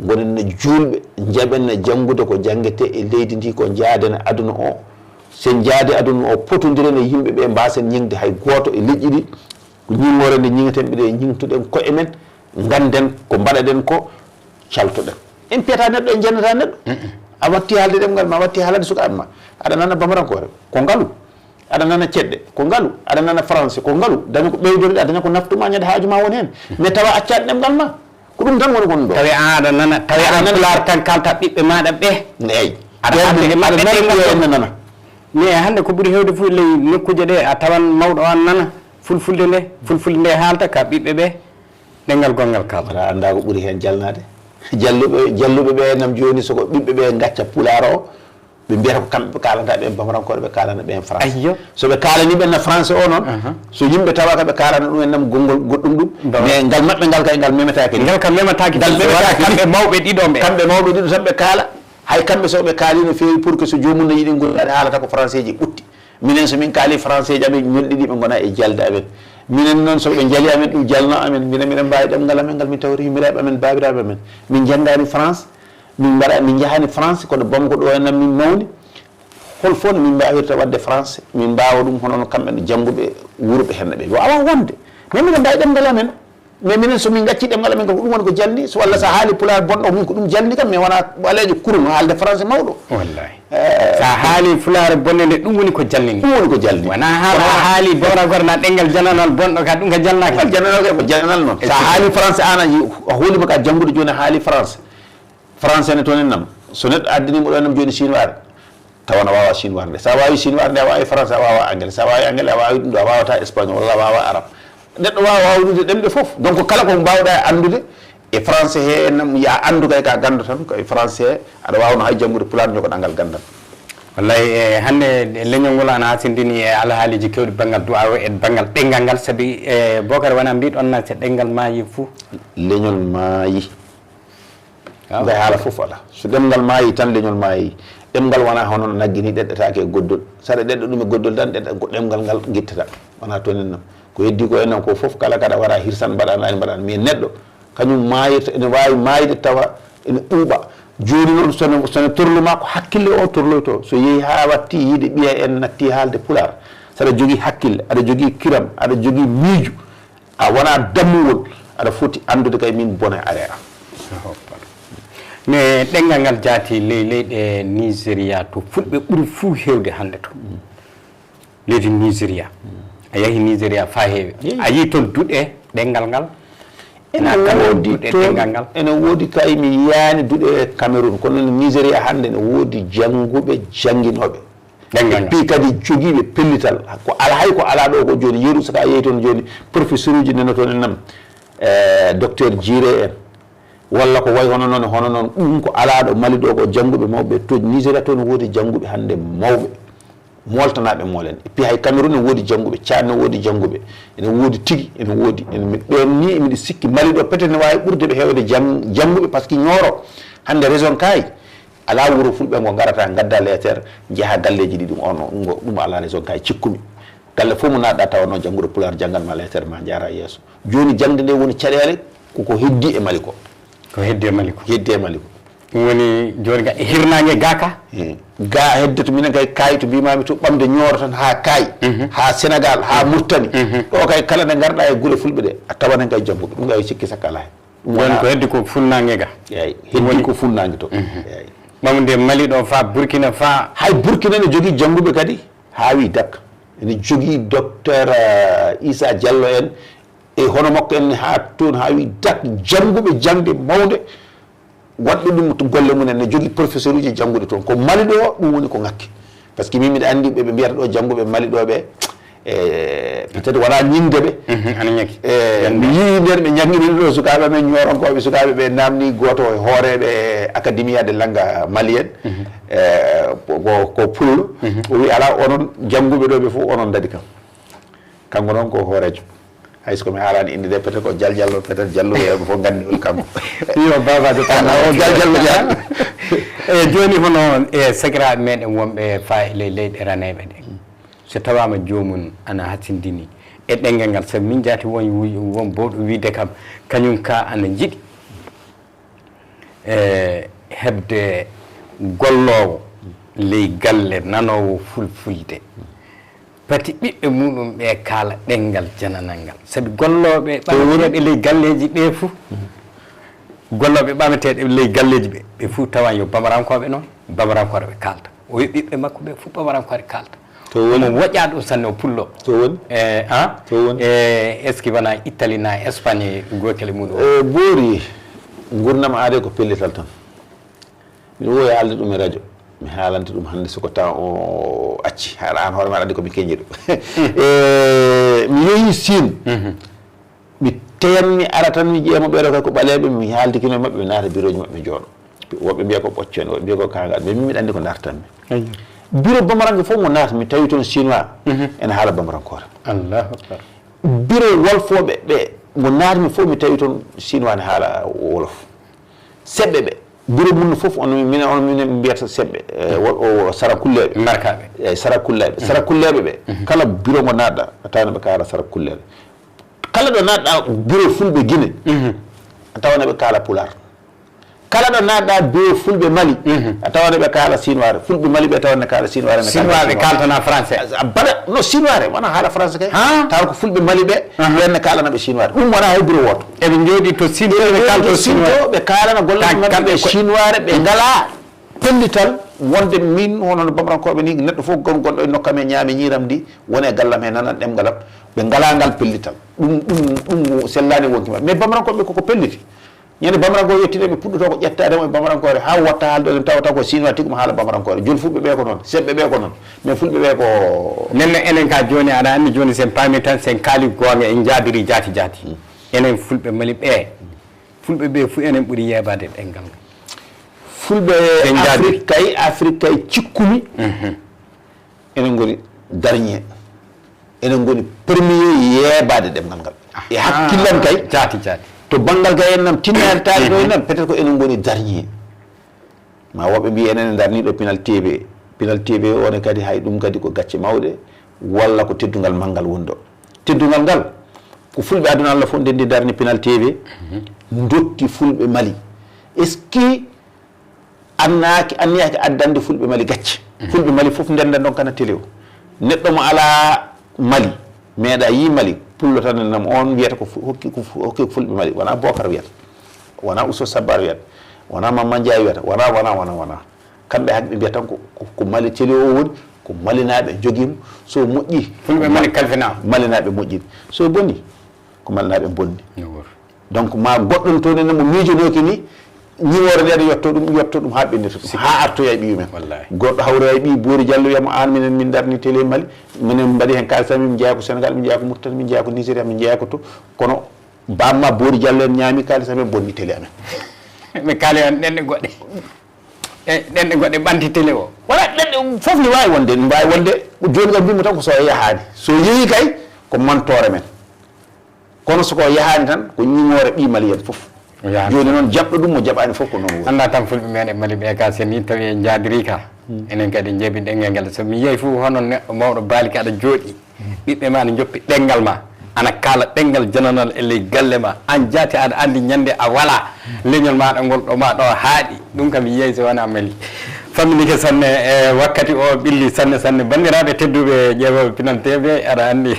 ngonen no juulɓe, njaɓen no janngude ko janngete e leydi ndi, ko njaaden e aduna o. Sen njaade aduna o, potondiren e yimɓe ɓe, mbaasen ñiŋde hay gooto e leƴƴi ɗi. Ko ñiŋŋoore nde ñiŋeten ɓe ɗe, ñiŋtuɗen koye men, ngannden ko mbaɗaɗen ko, caltoɗen. En piyata neɗɗo, en jennata neɗɗo. A watti haalde ɗemngal ma, a watti haalde sukaaɓe ma. Aɗa nana Bamarankoore, ko ngalu. Aɗa nana ceɗɗe, ko ngalu. Aɗa nana français, ko ngalu. Daña ko ɓeydoriɗa, daña ko naftuma, ñande haaju ma woni heen. Mais tawa accaani ɗemngal ma. Ko ɗum tan woni kon ɗo. Tawi an aɗa nana, tawi Aɗa an nana. Pulaar tan kaalta ɓiɓɓe maɗa ɓe. Eey. Aɗa haalde e maɓɓe aɗa nana ɗemngal ɗo. Nana. Mais hannde ko ɓuri heewde fof ley nokkuuje ɗe a tawan mawɗo o an nana fulfulde nde, fulfulde nde haalta ka ɓiɓɓe ɓe, ɗemngal gonngal kaalta. Wala annda ko ɓuri heen jalnaade. Jalluɓe, jalluɓe ɓe nam jooni so ko ɓiɓɓe ɓe ngacca pulaar o, ɓe mbiyata ko kamɓe ɓe kaalanta ɓen bamarankoore, ɓe kaalana ɓen français. Ayyo. So ɓe kaalani ɓen na français o noon, Aha. so yimɓe tawa ka ɓe kaalana ɗum en nam gonngol goɗɗum ɗum, Bawa. mais ngal maɓɓe ngal kay ngal memetaake ni. Ngal kam memataake. Ngal So wonaa memetaake ni. kamɓe mawɓe ɗiɗo ɓe. Kamɓe mawɓe ɗiɗo tan ɓe kaala. Hay kamɓe so ɓe kaali no feewi pour que so joomum no yiɗi ngol ɓe haala ta ko français ji ɓutti. Minen so min kaali français ji amen ñolɗi ɗi ɓe ngona e jalde amen. Minen noon so ɓe jali amen ɗum jalno amen. Minen miɗen mbaawi ɗemngal amen ngal min tawri yummiraaɓe amen, baabiraaɓe amen. Min njanngaani France, min mbaɗa, min njahaani France, kono Bamako ɗo en nam min mawni. Hol fof no min mbaawirta waɗde France, min mbaawa ɗum hono no kamɓe no jannguɓe wuurɓe heen ɓe. Waawaa wonde. Mais miɗen mbaawi ɗemngal amen. Mais minen so min ngacci ɗemngal amen kam ko ɗum woni ko jalni. So walla so a haali pulaar bonɗo min ko ɗum jalni kam, mais wonaa ɓaleejo kurum haalde français mawɗo. Wallahi. Eh, So a haali pulaar bonde nde ɗum woni ko jalni. Ɗum woni ko jalni. Wonaa haa Kono a haali bora gor na ɗemngal jananal bonɗo ka ɗum ka jalnaaki. Ɗemngal jananal kay ko jananal noon. So a haali français aan a yi-, a hoolima ka janngude jooni a haali français. Français ne toon en nam. So neɗɗo addanii mo ɗo nam jooni chinois, tawa na waawa chinois nde. So a waawi chinois nde, a waawi français, a waawa anglais. So a waawi anglais, a waawi ɗum ɗo, a waawata espagnol, walla a waawa arabe. Neɗɗo waawa waawdude ɗemɗe fof. Donc kala ko mbaawɗa e anndude, e français he nam, ya anndu kay ka ganndo tan, ko e français he, aɗa waawnoo hay janngude pulaar, ñogoɗaa ngal ganndal. Wallay, e hannde e leñol ngol ana hasindini e alhaaliji keewɗi banngal du'aaw e banngal ɗemngal ngal, sabi, e, Bookar, wonaa mbiɗon na so ɗemngal maayi fuu? Leñol maayi. Waaw. Nde haala fof alaa. So ɗemngal maayi tan, leñol maayi. Ɗemngal wonaa hono no nagge ni ɗeɗɗataake e goddol. So aɗa ɗeɗɗa ɗum e goddol tan, ɗeɗɗa ko ɗemngal ngal ngittata. Wonaa toon en nam. Ko heddi ko en nam ko fof kala kaɗa waɗa hirsan mbaɗa naani mbaɗa. Mais neɗɗo, kañum maayirta, ene waawi maayde tawa ene ɓuuɓa. Jooni noon so ne, so ne torlu ma ko hakkille o torloyto. So yehi haa watti yiide ɓiya en natti haalde pulaar. So aɗa jogii hakkille, aɗa jogii kiram, aɗa jogii miijo, a wonaa dammuwol, aɗa foti anndude kay min bone areera. Mais ɗemngal ngal jaati ley leyɗe Nigeria to fulɓe ɓuri fuu heewde hannde to. Leydi Nigeria. A yahi Nigeria faa heewi. Eey. A yii toon duɗe ɗemngal ngal? Ene Na Cameroun woodi duɗe toon, ɗemngal ngal? Ene woodi kay mi yiyaani duɗe Cameroun, kono Nigeria hannde ne woodi jannguɓe, jannginooɓe. Ɗemngal ngal. Puis kadi jogiiɓe pellital. Ko ala, hay ko alaa ɗo ko jooni, yeru so ka yehi toon jooni, professeur uji nana toon en nam, eh, docteur Jire en, Walla ko wayi hono noon, hono noon, ɗum ko alaa ɗo Mali ɗo, ko jannguɓe mawɓe to Nigeria to, no woodi jannguɓe hannde mawɓe, mooltanaaɓe moolen. Et puis hay Cameroun ne woodi jannguɓe, Tchad ne woodi jannguɓe, ene woodi tigi, ene woodi, ene, mi, ɓeen ni miɗo sikki Mali ɗo peut-être ne waawi ɓurde ɓe heewde jang-, jannguɓe, par ce que Nioro, hannde région Kayes, alaa wuro fulɓe ngo ngarata, ngadda lettre, njaha galleeji ɗi ɗum, on, ngo, ɗum alaa région Kayes, cikkumi. Galle fof mo naatɗa tawa noon jannguɗo Pulaar, janngan ma lettre ma, njaara yeeso. Jooni jaŋde nde woni caɗeele, koko heddi e Mali ko. Ko heddi e Mali ko. Heddi e Mali ko. Ɗum woni jooni ga e hirnaange ga ka? Eh, ga hedde to minen kay Kayes to mbimami to ɓamde Nioro tan haa Kayes, haa Sénégal, haa Mauritanie. Ɗo kay kala nde ngarɗa e gure fulɓe ɗe, a tawanen kay jannguɓe. Ɗum kay sikki sakka alaa hen. Ɗum Woni wona ko heddi ko funnaange ga. Eey, heddi Woni ko funnaange to. Eey. Ɓamde Mali ɗo fa Burkina fa. Hay Burkina ne jogii jannguɓe kadi, haa wi dak. Ene jogii docteur, eh, Issa Diallo en, e hono makko en haa toon, haa wi dak, jannguɓe jaŋde mawnde, waɗɓe ɗum to golle mum en, ne jogii professeur uji janngude toon. Ko Mali ɗo, ɗum woni ko ŋakki. Par ce que min mbiɗa anndi ɓe, ɓe mbiyata ɗo jannguɓe Mali ɗo ɓe, e, peut-être wona ñiŋde ɓe. Mhm, ana ñaki. E, Ñande. Mi yii nder ɓe ñaŋŋiniri ɗo sukaaɓe men ñooronkooɓe, sukaaɓe ɓe naamni gooto e hooreeɓe Academia de Langa Malien. Mhm. E, ko, ko, ko pullo. Mhm. O wi alaa onon jannguɓe ɗo ɓe fof onon daɗi kam. Kanko noon ko hooreejo. Hay so ko mi haalaani innde de, peut-être ko Jal Jallo, peut-être Jallo yewɓe fof nganndi ɗum kanko. Iyo, Babajo Talla. O Jal Jallo Jal. E jooni hono e sakiraaɓe meɗen wonɓe faa e ley leyɗe raneeɓe ɗe. So tawaama joomum ana hasindini e ɗenngal ngal, sabu min jaati won, won bowɗo wiide kam, kañum ka ana jiɗi e heɓde golloowo ley galle nanoowo fulfulde. Pati ɓiɓɓe muɗum ɓe kaala ɗenngal jananal ngal. Sabi gollooɓe ɓamateeɓe ley galleeji ɓe fuu, gollooɓe ɓamateeɓe ley galleeji ɓe, ɓe fuu tawan yo bamarankooɓe noon, bamarankore ɓe kaalta. O wi ɓiɓɓe makko ɓe fuu bamarankore kaalta. To woni? Omo woƴƴa ɗum sanne o pullo. To woni? E, a? To woni? E, est-ce que wona Italie na Espagne gookele muɗum? E, boori, ngurnam aade ko pellital tan. Miɗo woowi haalde ɗum e radio. Mi haalanta ɗum hannde soko tawa o acci. Haɗa aan hoore maɗa anndi ko mi keñi ɗum. E, mi yehi Siin. Mhm. Mi teyan, mi ara tan, mi ƴeema ɓeeɗo kay ko ɓaleeɓe, mi haaldikino e maɓɓe, mi naata birooji maɓɓe, mi jooɗo. Woɓɓe mbiya ko ɓocco en, woɓɓe mbiya ko kaangal. Mais min mbiɗa anndi ko ndartanmi. Ayyo. Bureau bamaranke fof mo naata, mi tawi toon Chinois, mhm, ene haala bamarankoore. Allahu Akbar. Bureau wolfooɓe ɓe, mo naatmi fof, mi tawi toon Chinois ne haala wolof. Seɓɓe ɓe, bureau mum fof, on, minen, on, minen mbiyata seɓɓe, e, wo-, o, o, sarakulleeɓe. Ndarkaaɓe. E, sarakulleeɓe. Mhm. Sarakulleeɓe ɓe, mhm, kala bureau mo naatɗa, a tawa ne ɓe kaala sarakulleeɓe. Kala ɗo naatɗa bureau fulɓe Guinée, mhm, a tawa ne ɓe kaala pulaar. Kala ɗo naatɗa bureau fulɓe Mali, mhm, a tawa ne ɓe kaala sinwaare. Fulɓe Mali ɓe tawa ne kaala sinwaare, ne kaala sinwaare. Sinwaare kaaltana français. A, a, bala, no sinwaare, wona haala français kay. Ha? Tawa ko fulɓe Mali ɓe, aha, ɓen ne kaalana ɓe sinwaare. Ɗum wona hay bureau wooto. Eɓe njooɗi to Sinto, eɓe kaalto sinwaare. Ɓe kaalana golle maɓɓe ɓe sinwaare, ɓe ngalaa pellital wonde min hono no bamarankooɓe ni, neɗɗo fof gon-, gonɗo e nokku am e ñaami ñiiram ndi, woni e gallam he, nanan ɗemngal am. Ɓe ngalaa ngal pellital. Ɗum, ɗum, ɗum sellaani wonki maɓɓe. Mais bamarankooɓe koko pelliti. Ñande bamaranko yettineɓe puɗɗotoo ko ƴettaade mo e bamarankoore, haa watta haalde ɗum tawata ko sinwa tigi mo haala bamarankoore. Jooni fulɓe ɓe ko noon, seɓɓe ɓe ko noon. Mais fulɓe ɓe ko. Nden no enen ka jooni, aɗa anndi jooni sen paami tan, sen kaali goonga, en njaabiri jaati jaati. Hmm. Enen fulɓe Mali ɓe, fulɓe ɓe fuu enen ɓuri yeebaade ɗemngal ngal. Fulɓe Afrique kay, Afrique kay cikkumi. Mhm. Enen ngoni dernier. Enen ngoni premier yeebaade ɗemngal ngal. E hakkillam kay, jaati, jaati, to banngal gay en nam tinnaade taari ɗo e nan, peut-être ko enen ngoni dernier. Ma woɓɓe mbiya enen e ndarni ɗo Pinal T V. Pinal T V o ne kadi hay ɗum kadi ko gacce mawɗe, walla ko teddungal manngal woni ɗo. Teddungal ngal, ko fulɓe aduna Allah fof ndendi ndarni Pinal T V, mhm, dotti fulɓe Mali. Est-ce que annaaki, anniyaki addande fulɓe Mali gacce. Mhm. Fulɓe Mali fof ndenda donkana télé o. Neɗɗo mo alaa Mali, meeɗa yii Mali, pullo tan nam on wiyata ko fu-, hokki ko fu-, hokki ko fulɓe Mali. Wona Bokar wiyata. Wona Oustaz Sabbar wiyata. Wona Mamman Ndiaye wiyata. Wona, wona, wona, wona. Kamɓe hannde ɓe mbiyata tan ko, ko, ko Mali télé o woni, ko Malinaaɓe njogii mo. So moƴƴi, fulɓe Mali kalfinaama. Malinaaɓe moƴƴini. So boni, ko Malinaaɓe bonni. No woori. Donc, ma goɗɗo ne toon ene mo miijonooki ni, ñiwoore nde ne yotto ɗum, yotto ɗum haa ɓennita ɗum, haa artoya e ɓiyu men. Wallaahi. Goɗɗo hawroya e ɓiy Boori Jallo, wiya mo, "Aan, minen min ndarni télé Mali, minen mbaɗi heen kaalis amen, min njeyaa ko Sénégal, min njeyaa ko Mauritanie, min njeyaa ko Nigeria, min njeyaa ko to, kono baamma Boori Jallo en ñaami kaalis amen, bonni télé amen." Ɓe kaali on ɗenɗe goɗɗe. E ɗenɗe goɗɗe ɓanti télé o. Wala ɗenɗe fof ne waawi wonde, ne mbaawi wonde. Jooni kam mbiymi tan ko so o yahaani. So yehi kay ko mantoore men. Kono so ko yahaani tan ko ñiŋoore ɓii Mali en fof. Jooni noon jaɓɗo ɗum mo jaɓaani fof ko noon woni. Annda tan fulɓe men e Mali ɓe ka so ni tawi en njaadiri ka. Enen kadi njeeɓi ɗengal ngal. So mi yehi fof hono neɗɗo mawɗo baali ka aɗa jooɗi. Ɓiɓɓe ma ana njoppi ɗenngal ma, ana kaala ɗenngal jananal e ley galle ma. Aan jaati aɗa anndi ñannde a walaa, leñol maaɗa ngol ɗo ma ɗo haaɗi. Ɗum kam yiyay so wonaa Mali. Famminike sanne e wakkati o ɓilli sanne sanne. Banndiraaɓe tedduɓe ƴeewooɓe Pinal T V, aɗa anndi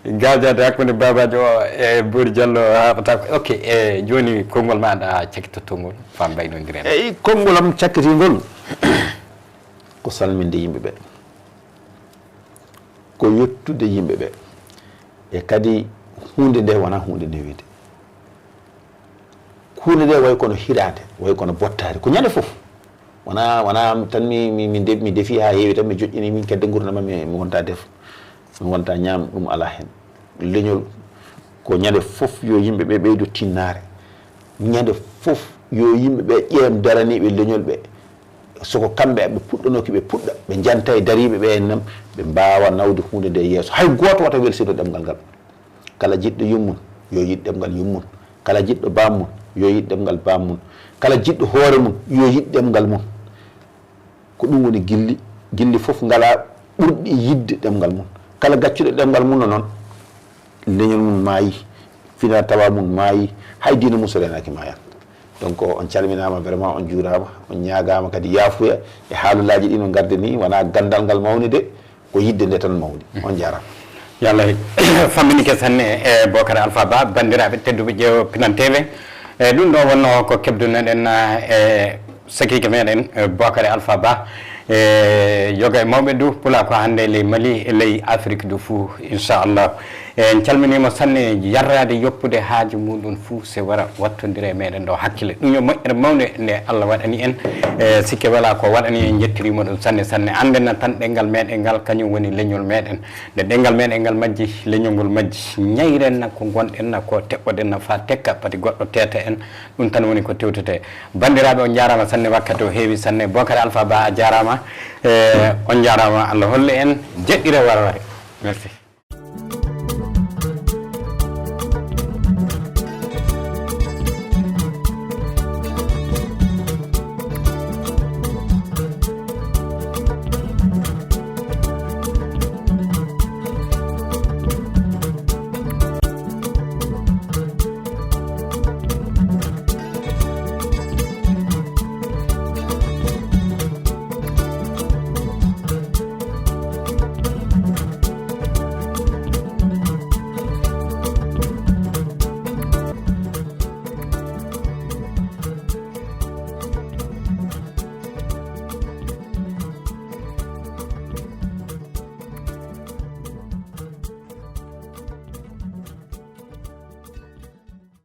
gaajaade hakkunde Baabaajo o e Boori Jallo haaɓataa ko. Ok, e jooni konngol maaɗa cakkitottongol faa mbaynondiren. Eyi, konngol am cakkitingol ko salminde yimɓe ɓe. Ko yettude yimɓe ɓe. E kadi huunde nde wonaa huunde newinde. Huunde nde wayi kono hiraande, wayi kono bottaari. Ko ñande fof. Wonaa wonaa tan mi mi mi de- mi defii haa heewi tan mi joƴƴinii min kedde nguurndam am mi mi wontaa def. Mi wontaa ñaam ɗum alaa heen. Leñol ko ñande fof yo yimɓe ɓe ɓeydo tinnaare. Ñande fof yo yimɓe ɓe ƴeem daraniiɓe leñol ɓe. Soko kamɓe ɓe puɗɗanooki ɓe puɗɗa ɓe njanta e dariiɓe ɓe en nam ɓe mbaawa nawde huunde nde yeeso hay gooto wata welsino ɗemngal ngal. Kala jiɗɗo yummum yo yiɗ ɗemngal yummum. Kala jiɗɗo baammum yo yiɗ ɗemngal baammum. Kala jiɗɗo hoore mum yo yiɗ ɗemngal mum. Ko ɗum woni gilli. Gilli fof ngalaa ɓurɗi yiɗde ɗemngal mum. Kala gaccuɗo ɗemngal mum no noon leñol mum maayi, finaa tawaa mum maayi, hay diina mum so reenaaki maayan. Donc on calminaama vraiment, on njuuraama, on ñaagaama kadi yaafuya e haalulaaji ɗi no ngardi nii, wonaa ganndal ngal mawni de, ko yiɗde nde tan mawni. On njaaraama. Yo Allah famminike sanne e Bocar Alpha Ba. Banndiraaɓe tedduɓe ƴeewo Pinal T V, e ɗum ɗo wonno ko keɓdunoɗen e sakiike meɗen Bocar Alpha Ba. E yoga e mawɓe du pula ko hannde e ley Mali e ley Afrik du fuu, inchallah. En calminiima sanne, yarraade yoppude haaju muɗum fuu se wara wattondira e meɗen ɗo hakkille. Ɗum yo moƴƴere mawnde nde Allah waɗani en. E sikke wala ko waɗani en, njettirimo ɗum sanne sanne. Annden na tan ɗemngal meɗen ngal kañum woni leñol meɗen. Nde ɗemngal meɗen ngal majji, leñol ngol majji, ñayren na ko ngonɗen na ko, teɓɓoɗen na faa tekka, pati goɗɗo teeta en. Ɗum tan woni ko tewtete. Banndiraaɓe, on njaaraama sanne, wakkati o heewi sanne. Bocar Alpha Ba, a jaaraama. E on njaaraama, Allah holle en jeɗɗire warware. Merci.